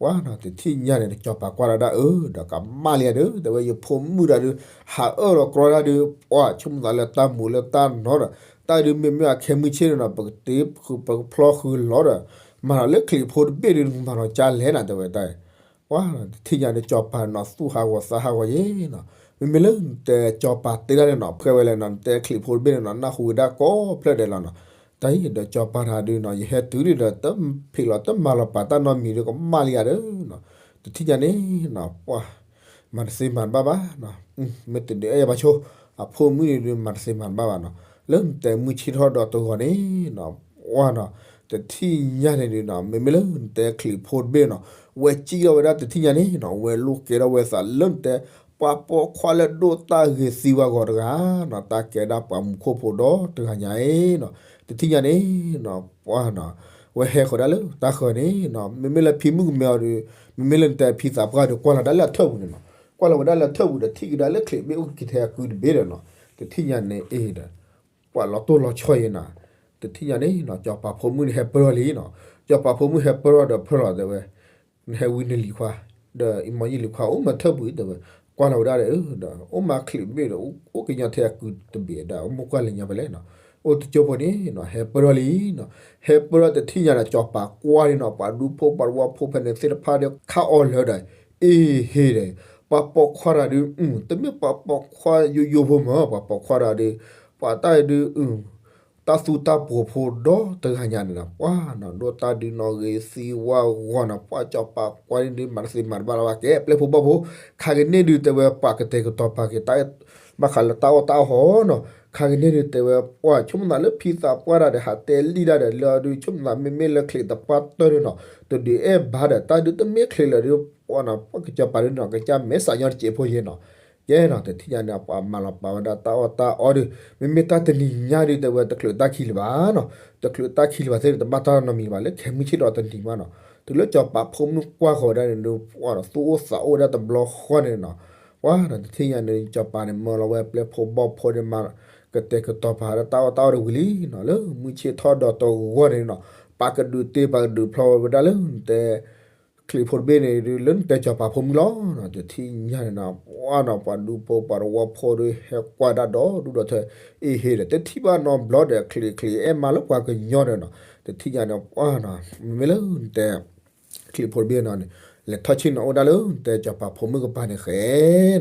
ပှၤနီၤ တထံၣ်ညါန့ၣ် စီၤပၤကွၢ်လီၤဒၣ်အၢ ဒီးကမၣ်လံဧါဒီး တဲဝဲ ယဖိမုၣ်တၢ်ဒုး ဟးအၢၣ်လီၤကြီတၢ်ဒုး ပှၤဆိကမိၣ်သးလၢတၢ်မူၤလၢတၢ်နီၤဒီး တၢ်ဒုးမ့မ့ၢ်အခဲမုၢ်ဆ့ၣ်န့ၣ်နီၤ ပကတ့ဃုာ်ပကဖျီဃုာ်လီၤဒီး မၤလီၤလၢချံးဖိတဘ့ၣ်ဒုး နကမၤလီၤကၢ်လဲၣ်နၤတဲဝဲတၢ် ပှၤတထံၣ်ညါန့ၣ် စီၤပၤနီၤ သူၣ်ဟးဂီၤသးဟးဂီၤယဲနီၤ, မ့မ့ၢ်လၢနတဲစီၤပၤတဲဒၣ်န့ၣ်နီၤ ဖှဲဝဲလဲၣ်နီၤ နတဲချံးဖိတဘ့ၣ်န့ၣ်နီၤ နၢ်ဟူဝဲဒၣ်ကိးဖျၢၣ်ဒဲးလီၤနီၤ, တၢ်အံၤဒီးစီၤပၤတၢ်ဒုးနီၤ ယဟဲတုၤဒံးဒီး တဖံးလီၤတမၤလီၤပာ်တၢ်နီတမံၤဒီးကမၣ်လံဧါဒီးနီၤ, တထံၣ်ညါန့ၣ်နီၤ ပှၤ မၤတသ့မၤတဘၣ်ဘၣ်နီၤ, မ့ၢ်တဒုးအဲၣ်ဘၣ်ဆိ အဖိမုၣ်န့ၣ်ဒုး မၤတသ့မၤတဘၣ်ဘၣ်နီၤ, လၢနတဲမုၢ်ဆ့ၣ်ထီၣ်ဒီးတဂီၤန့ၣ်နီၤ ပှၤနီၤ တထံၣ်ညါန့ၣ်ဒုးနီၤ မ့မ့ၢ်လၢနတဲချံးဖိတဘ့ၣ်နီၤ ဝဲစံၣ်ထီၣ်ဝဲဒၣ်တထံၣ်ညါန့ၣ်နီၤ ဝဲလိၣ်ကဲထီၣ်ဝဲသးလၢနတဲ ပှၤပိာ်ခွါလၢဒိၣ်တၢ်ဂ့ၤသံဝဲအဂီၢ်တဂၤနီၤ တၢ်ကဲဒၣ်ပှၤမူခိၣ်ဖိဒီတဂၤညါအံၤနီၤ, တထံၣ်ညါန့ၣ်နီၤ ပှၤနီၤ ဝဲဟဲဃီၤဒၣ်လၢတၢ်ဃၢၤန့ၣ်နီၤ မ့မ့ၢ်လၢဖံမုၣ်ကမဲအီၤဒီး မ့မ့ၢ်လၢနတဲဖံသးပှၢ်ဒီး ကွၢ်လီၤဒၣ်လၢအထၢၣ်ပူၤန့ၣ်နီၤ, ကွၢ်လီၤဝဲဒၣ်လၢအထၢၣ်ပူၤဒီး ထံၣ်ကဒါလၢချံးဘ့ၣ်အိၣ်က့ၤထဲအကုတဘ့ၣ်ဒီးနီၤ, တထံၣ်ညါန့ၣ်အံၤဒီး ပှၤလီၤတိၢ်လီၤဆီယဲနီၤ, တထံၣ်ညါန့ၣ်နီၤ စီၤပၤဖိမုၣ်န့ၣ်ဟဲပၢၢ်ထီၣ်လံနီၤ, စီၤပၤဖိမုၣ်ဟဲပၢၢ်ထီၣ်ဒီးဖၢလီၤတဲဝဲ, နဟဲဝံနလံၤခွါ, ဒီးအံၤမ့ၢ်ယလံၤခွါအိၣ်မးထၢၣ်ပူၤတဲဝဲ, ကွၢ်လီၤဝဲဒၣ်ဒီး ဒီးအိၣ်မးချံးဘ့ၣ်ဒီး အိၣ်ကညီထဲအကုတဘ့ၣ်ဒီး အိၣ်မူကွၢ်လၢညါဖဲလဲၣ်နီၤ, အိၣ်တကၠိဖိန့ၣ်နီၤ ဟဲပၢၢ်ထီၣ်လံနီၤ, ဟဲပၢၢ်ထီၣ်တထံၣ်ညါဒီး စီၤပၤကွၢ်န့ၣ်နီၤ ပှၤဒူဖိပှၤတဝီဖိဖဲန့ၣ်သ့ၣ်တဖၣ်ဒီး ခါအီၤလၢာ်ဒီး အ့ဟ့ဒီး ပှၤပိာ်ခွါတၢ်ဒုး တမ့ၢ်ပှၤပိာ်ခွါယိယိဖိမး ပှၤပိာ်ခွါတၢ်ဒုး ပှၤတၢ်ဒုး တၢ်သူတၢ်ပှိၤဖိဒီတဂၤညါန့ၣ်နီၤ ပှၤနီၤ ဒိၣ်တၢ်ဒုးနီၣ်ဂ့ၤသံဝါဂီၤနီၤ ပှၤစီၤပၤကွၢ်န့ၣ်ဒုး မၤတသ့မၤတဘၣ်လၢၤဘၣ် ကဲ ပျဲၢ်ဖိဘီၣ်ဖိ ခါကန့ၣ်ဒုးတဲဝဲ ပှၤကတဲာ်ကတီၤပာ်က့ၤ ဘၣ်ဃးလၢတၢ်အီၣ်တၢ်အီဟီနီၤ ခါကန့ၣ်ဒုးတဲဝဲ ပှၤဆိကမိၣ်သးလၢဖံသးပှၢ်တၢ်ဒီး ဟးတဲလံတၢ်ဒီး လၢအဒုးဆိကမိၣ်သး မ့မ့ၢ်လၢချံးသပှၢ်တၢၢ်န့ၣ်နီၤ တဒုးအဲၣ်ဘၣ်ဒီး တၢ်ဒုးတမ့ၢ်ချံးလၢၤဒုး ပှၤနီၤ ပှၤကစီၤပၤဒုးနီၤ ကစၢ်မဲာ်ဆှးညီတစဲးဖိယဲနီၤ ကဲနီၤ တထံၣ်ညါန့ၣ် ပှၤမၤလီၤပာ်ဝဲဒၣ်တၢ်အီၣ်တၢ်အီဒုး မ့မ့ၢ်တၢ်တနံၤညါဒုး တဲဝဲတချုးတၢ်ခံလၢၤဘၣ်နီၤ တချုးတၢ်ခံလၢၤဘၣ်သ့ၣ် တဘၣ်တၢ်နီတမံၤလၢၤဘၣ် လၢခဲမုၢ်ဆ့ၣ်ဒီးတနံၤမးနီၤ တုၤလၢစီၤပၤဖိမုၣ်ကွၢ်ဃီၤဝဲဒၣ်န့ၣ်ဒုး ပှၤနီၤ သူၣ်အိၣ်သးအိၣ်ဝဲဒၣ်တဘျီဃီန့ၣ်နီၤ ပှၤနီၤ တထံၣ်ညါန့ၣ် စီၤပၤန့ၣ် မၢလီၤဝဲပျဲၢ်ဖိဘီၣ်ဖိန့ၣ်မး ကတဲာ်ကတီၤပာ်ဒၣ်တၢ်အီၣ်တၢ်အီဒၣ်ဝံၤလံနီၤ လၢမုၢ်ဆ့ၣ်ထီၣ်ဒီးတဂီၤန့ၣ်နီၤ ပာ်ကဒုးတ့ပာ်ကဒုးဖျီဝဲဒၣ်လၢ နတဲ ချံးဖိတဘ့ၣ်န့ၣ်ဒုး လၢနတဲစီၤပၤဖိမုၣ်လီၤနီၤ တထံၣ်ညါန့ၣ်နီၤ ပှၤနီၤ ပှၤဒူဖိပှၤသဝီဖိဒီး ဟဲကွၢ်ဒၣ်ဒီးဒူၣ်ဒီးထၢ အ့ဟ့ဒီး တထံၣ်ဘၣ်နီတဘျီဒီး ချံးချံးအဲၣ်မးလၢပှၤကညီဒီးနီၤ တထံၣ်ညါန့ၣ် ပှၤနီၤ မ့မ့ၢ်လၢနတဲ ချံးဖိတဘ့ၣ်နီၤန့ၣ် လဲၤထီၣ်ဆ့ၣ်နီၤအိၣ်ဒၣ်လၢ နတဲစီၤပၤဖိမုၣ်ကပၤန့ၣ်ဃဲ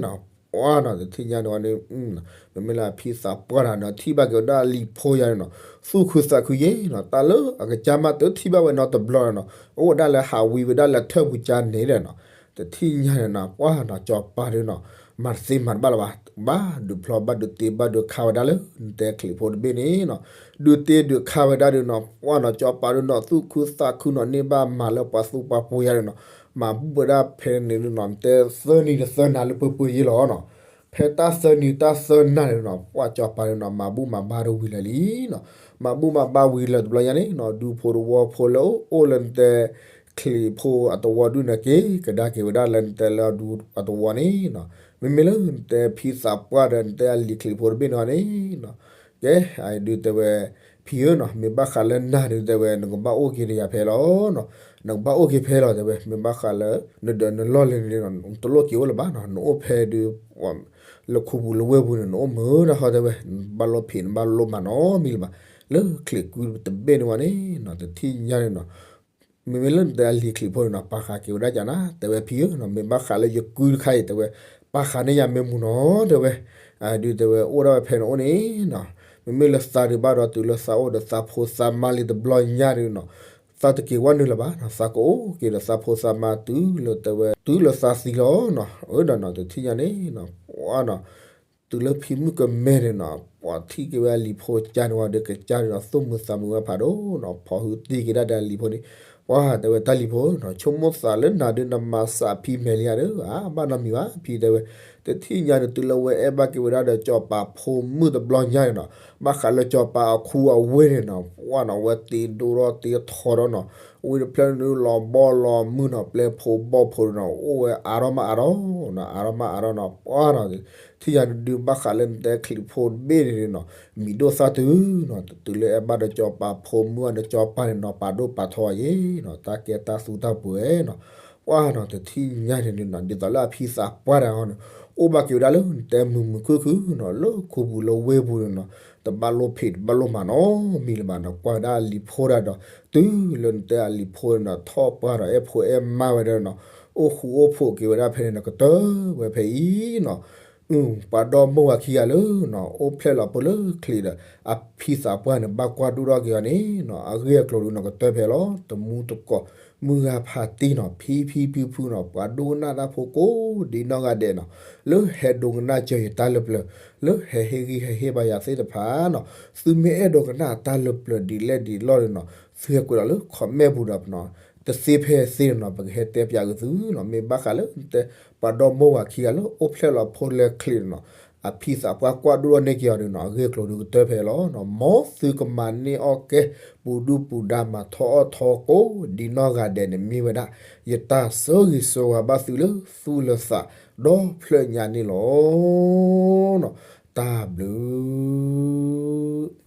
နီၤ ပှၤနီၤ တထံၣ်ညါန့ၣ်ဝဲန့ၣ် မ့မ့ၢ်လၢအဖံသးပှၢ်တၢ်နီၤ ထံၣ်ဘၣ်က့ၤဝဲဒၣ်လံၤဖိယါန့ၣ်နီၤ သူၣ်ခုသးခုယဲနီၤ တၢ်လၢအကစၢ်မးတထံၣ်ဘၣ်ဝဲနီတဘျီနီၤ အိၣ်ဝဲဒၣ်လၢဟးဝံၤဝဲဒၣ်လၢထၢၣ်ပူၤကၠါန့ၣ်ဒီးနီၤ တထံၣ်ညါန့ၣ်နီၤ ပှၤနီၤ စီၤပၤဒုးနီၤ မၤတသ့မၤတဘၣ်လၢၤဘၣ် ဘၣ်ဒုးဖျီဘၣ်ဒုးတ့ဘၣ်ဒုးခးဝဲဒၣ်လၢ နတဲချံးဖိတဘ့ၣ်န့ၣ်နီၤ ဒုးတ့ဒုးခးဝဲဒၣ်ဒုးနီၤ ပှၤနီၤ စီၤပၤဒုးနီၤ သူၣ်ခုသးခုနီၤ န့ၢ်ဘၣ်မၤလၢပှၤသူပှၤပှိၤယါဒုးနီၤ မၤဘူၣ်ဝဲဒၣ်ဖဲန့ၣ်ဒုးနီၤ နတဲသၢနံၤဒီးသၢနၤလၢပှဲၤပှဲၤယဲလီၤနီၤ ဖဲတၢ်သၢနံၤတၢ်သၢနၤန့ၣ်နီၤ ပှၤစီၤပၤဒုးနီၤ မၤဘူၣ်မၤဘါဒုးဝံၤလၢာ်လံနီၤ မၤဘူၣ်မၤဘါဝံၤလၢာ်တဘျီညါန့ၣ်နီၤ ဒူဖိတဝီဖိလၢအိၣ်လၢနတဲ ချံးဖိအသဝီဒုးန့ၣ်က့ၤ ကဒါက့ၤဝဲဒၣ်လၢနတဲလၢအဒူအသဝီန့ၣ်နီၤ မ့မ့ၢ်လၢနတဲဖံသးပှၢ်ဒီး နတဲအလံၤချံးဖိတဘ့ၣ်န့ၣ်န့ၣ်နီၤ ကဲ အဒုးတဲဝဲ ဖံဧၢနီၤ မ့ၢ်ဘၣ်ဃးလၢနၤဒုးတဲဝဲ နကဘၣ်အိၣ်က့ၤဒီးယၤဖဲလီၤနီၤ နကဘၣ်အိၣ်က့ၤဖဲလီၤတဲဝဲ မ့ၢ်ဘၣ်ဃးလၢ နဒၢးနလီၢ်လၢန့ၣ်နီၤ နတလိၣ်က့ၤအိၣ်လၢၤဘၣ်နီၤ နအိၣ်ဖဲဒုး လၢခူပူၤလၢဝ့ၢ်ပူၤန့ၣ် နအိၣ်မုာ်တၢ်ဃီတဲဝဲ နဘၣ်လိၣ်ဖံး နဘၣ်လိၣ်မၤနီတမံၤလၢၤဘၣ် လၢချံးကုတဘ့ၣ်န့ၣ်ဝဲန့ၣ်နီၤ တထံၣ်ညါန့ၣ်နီၤ မ့မ့ၢ်လၢနတဲအလံၤချံးဖိန့ၣ်နီၤ ပာ်ဃာ်က့ၤဝဲဒၣ်ကနၤ တဲဝဲဖံဧၢနီၤ မ့ၢ်ဘၣ်ဃးလၢယကုတခါအံၤတဲဝဲ ပာ်ဃာ်န့ၢ်ယၤမ့ၢ်မုာ်နီၤတဲဝဲ ဒုးတဲဝဲအိၣ်ဒၣ်ဝဲဖဲန့ၣ်အိၣ်န့ၣ်နီၤ မ့မ့ၢ်လၢသးဒုးဘၣ်ဒီးတုၤလၢသးအိၣ်ဒီးသးဖိသးမါလံတဘျီညါဒုးနီၤ သးတက့ၤဝဲနုာ်လၢၤဘၣ်နီၤ သးကအိၣ်က့ၤဒီးသးဖိသးမါတုၤလၢတဲဝဲ တုၤလၢသးသံလီၤနီၤ အၢဒီးနီၤ တထံၣ်ညါန့ၣ်နီၤ ပှၤနီၤ တုၤလၢဖံမုၣ်ကမဲန့ၣ်နီၤ ပှၤထံၣ်က့ၤဝဲအလံၤဖိကၠါန့ၣ်ဝဲဒီး ကစၢ်ဒုးနီၤ သူၣ်မုာ်သးမုာ်ဝဲဖးဒိၣ်နီၤ ဖီၣ်ဟုတံၢ်က့ၤဒၣ်ဒီးအလံၤဖိန့ၣ် ပှၤတဲဝဲတၢ်လံၤဖိနီၤ ဆိကမိၣ်သးလၢနၤဒုးနမၤစၢ်ဖံမဲာ်လံဧါဒီး အါဘၣ်နီတမံၤဘၣ် ဖံတဲဝဲ တထံၣ်ညါန့ၣ် တုၤလၢဝဲအဲၣ်ဘၣ်က့ၤဝဲဒၣ်ဒီးစီၤပၤဖိမုၣ်တဘျီညါန့ၣ်နီၤ ဘၣ်ဃးလၢစီၤပၤအခူအဝ့ၢ်န့ၣ်နီၤ ပှၤနီၤ ဝဲတ့ဒိၣ်ထီၣ်တ့ထီထီၣ်နီၤ ဝံၤတဖျၢၣ်န့ၣ် လီၤဘီလီၤမုၢ်နီၤ ပျဲၢ်ဖိဘီၣ်ဖိနီၤ အိၣ်ဝဲအါထီၣ်မးအါထီၣ်နီၤ အါထီၣ်မးအါထီၣ်နီၤ ပှၤနီၤ ထံၣ်ညါဒုးဘၣ်ဃးလၢနတဲချံးဖိတဘ့ၣ်န့ၣ်နီၤ မံၤဒိၣ်သၣ်တုၤနီၤ တုၤလၢအဲၣ်ဘၣ်ဒီးစီၤပၤဖိမုၣ်အဒီးစီၤပၤန့ၣ်နီၤ ပာ်ဒိၣ်ပာ်ထီအီၤယဲနီၤ တၢ်ကဲတၢ်သူတၢ်ပှဲၤနီၤ ပှၤနီၤ တထံၣ်ညါန့ၣ်နီၤ ဒ်သိးလၢအဖံသးပှၢ်တဂၤန့ၣ် အိၣ်ဘၣ်က့ၤဝဲဒၣ်လၢနတဲမုာ်မုာ်ခုၣ်ခုၣ်နီၤ လၢခူပူၤလၢဝ့ၢ်ပူၤန့ၣ်နီၤ တဘၣ်လိၣ်ဖံးတဘၣ်လိၣ်မၤနီတမံၤလၢၤဘၣ်နီၤ ကွၢ်ဝဲဒၣ်အလံၤဖိတဂၤဒီး တုၤလၢနတဲအလံၤဖိန့ၣ်နီၤ ထီၣ်ပှၢ်ဒီးအဲၣ်ဖိအဲၣ်မါဝဲဒၣ်နီၤ အိၣ်ဃူအိၣ်ဖိးက့ၤဝဲဒၣ်ဖဲန့ၣ်နီၤ ကတၢၢ်ဝဲဖဲအံၤနီၤ ပှၤဒီမိၢ်ဝၤခံဂၤလၢနီၤ အိၣ်ဖျဲၣ်လီၤဖိလၢချံးဒီး အဖံသးပှၢ်န့ၣ် ဘၣ်ကွၢ်ဒိၣ်ထီၣ်က့ၤအီၤန့ၣ်နီၤ အဂ့ၢ်အကျိၤဒုးနီၤ ကတၢၢ်ဖဲလီၤ တမူတကိး မုၢ်ဂၤဖးတံၢ်နီၤ ဖံဖံဖုဖုနီၤ ပှၤဒိကနၣ်တၢ်ဖိကိးဒ်နီၢ်ဂၤဒဲးနီၤ လၢဟဲဒိကနၣ်စၢၤယတၢ်လၢပျၢၤ လၢဟဲဟ့ၣ်ဂံၢ်ဟဲဟ့ၣ်ဘါယၤသ့ၣ်တဖၣ်နီၤ သုမ့ၢ်အဲၣ်ဒိးကနၣ်တၢ်လၢပျၢၤဒ်လဲၣ်ဒ်လဲၣ်န့ၣ်နီၤ သုဟဲကွဲးလီၤလၢ comment ပူၤဒီးနီၤ တသ့ဖဲသ့န့ၣ်နီၤ ပကဟဲတဲပၠးက့ၤသုနီၤ မ့ၢ်ဘၣ်ဃးလၢနတဲ ပှၤဒီမိၢ်ဝၤခံဂၤလၢအိၣ်ဖျဲၣ်လီၤဖိလၢချံးန့ၣ်နီၤ အဖံသးပှၢ်ကွၢ်ဒိၣ်ထီၣ်န့ၢ်က့ၤအီၤန့ၣ်နီၤ အဂ့ၢ်အကျိၤဒုးကတၢၢ်ဖဲလီၤနီၤ မ်သုကမၤန့ၢ်အီၣ်ကဲ ပူၤဒုၣ်ပူၤဒါမၤထီၣ်အီၣ်ထီကိးဒ်နီၢ်ဂၤဒဲးန့ၣ် မ့ၢ်ဝဲဒၣ် ယတၢ်ဆၢဂ့ၤဆၢဝါဘၣ်သုလၢသူၣ်လၢသး ဒီဖျၢၣ်ညါန့ၣ်လီၤ. တၢ်ဘျုး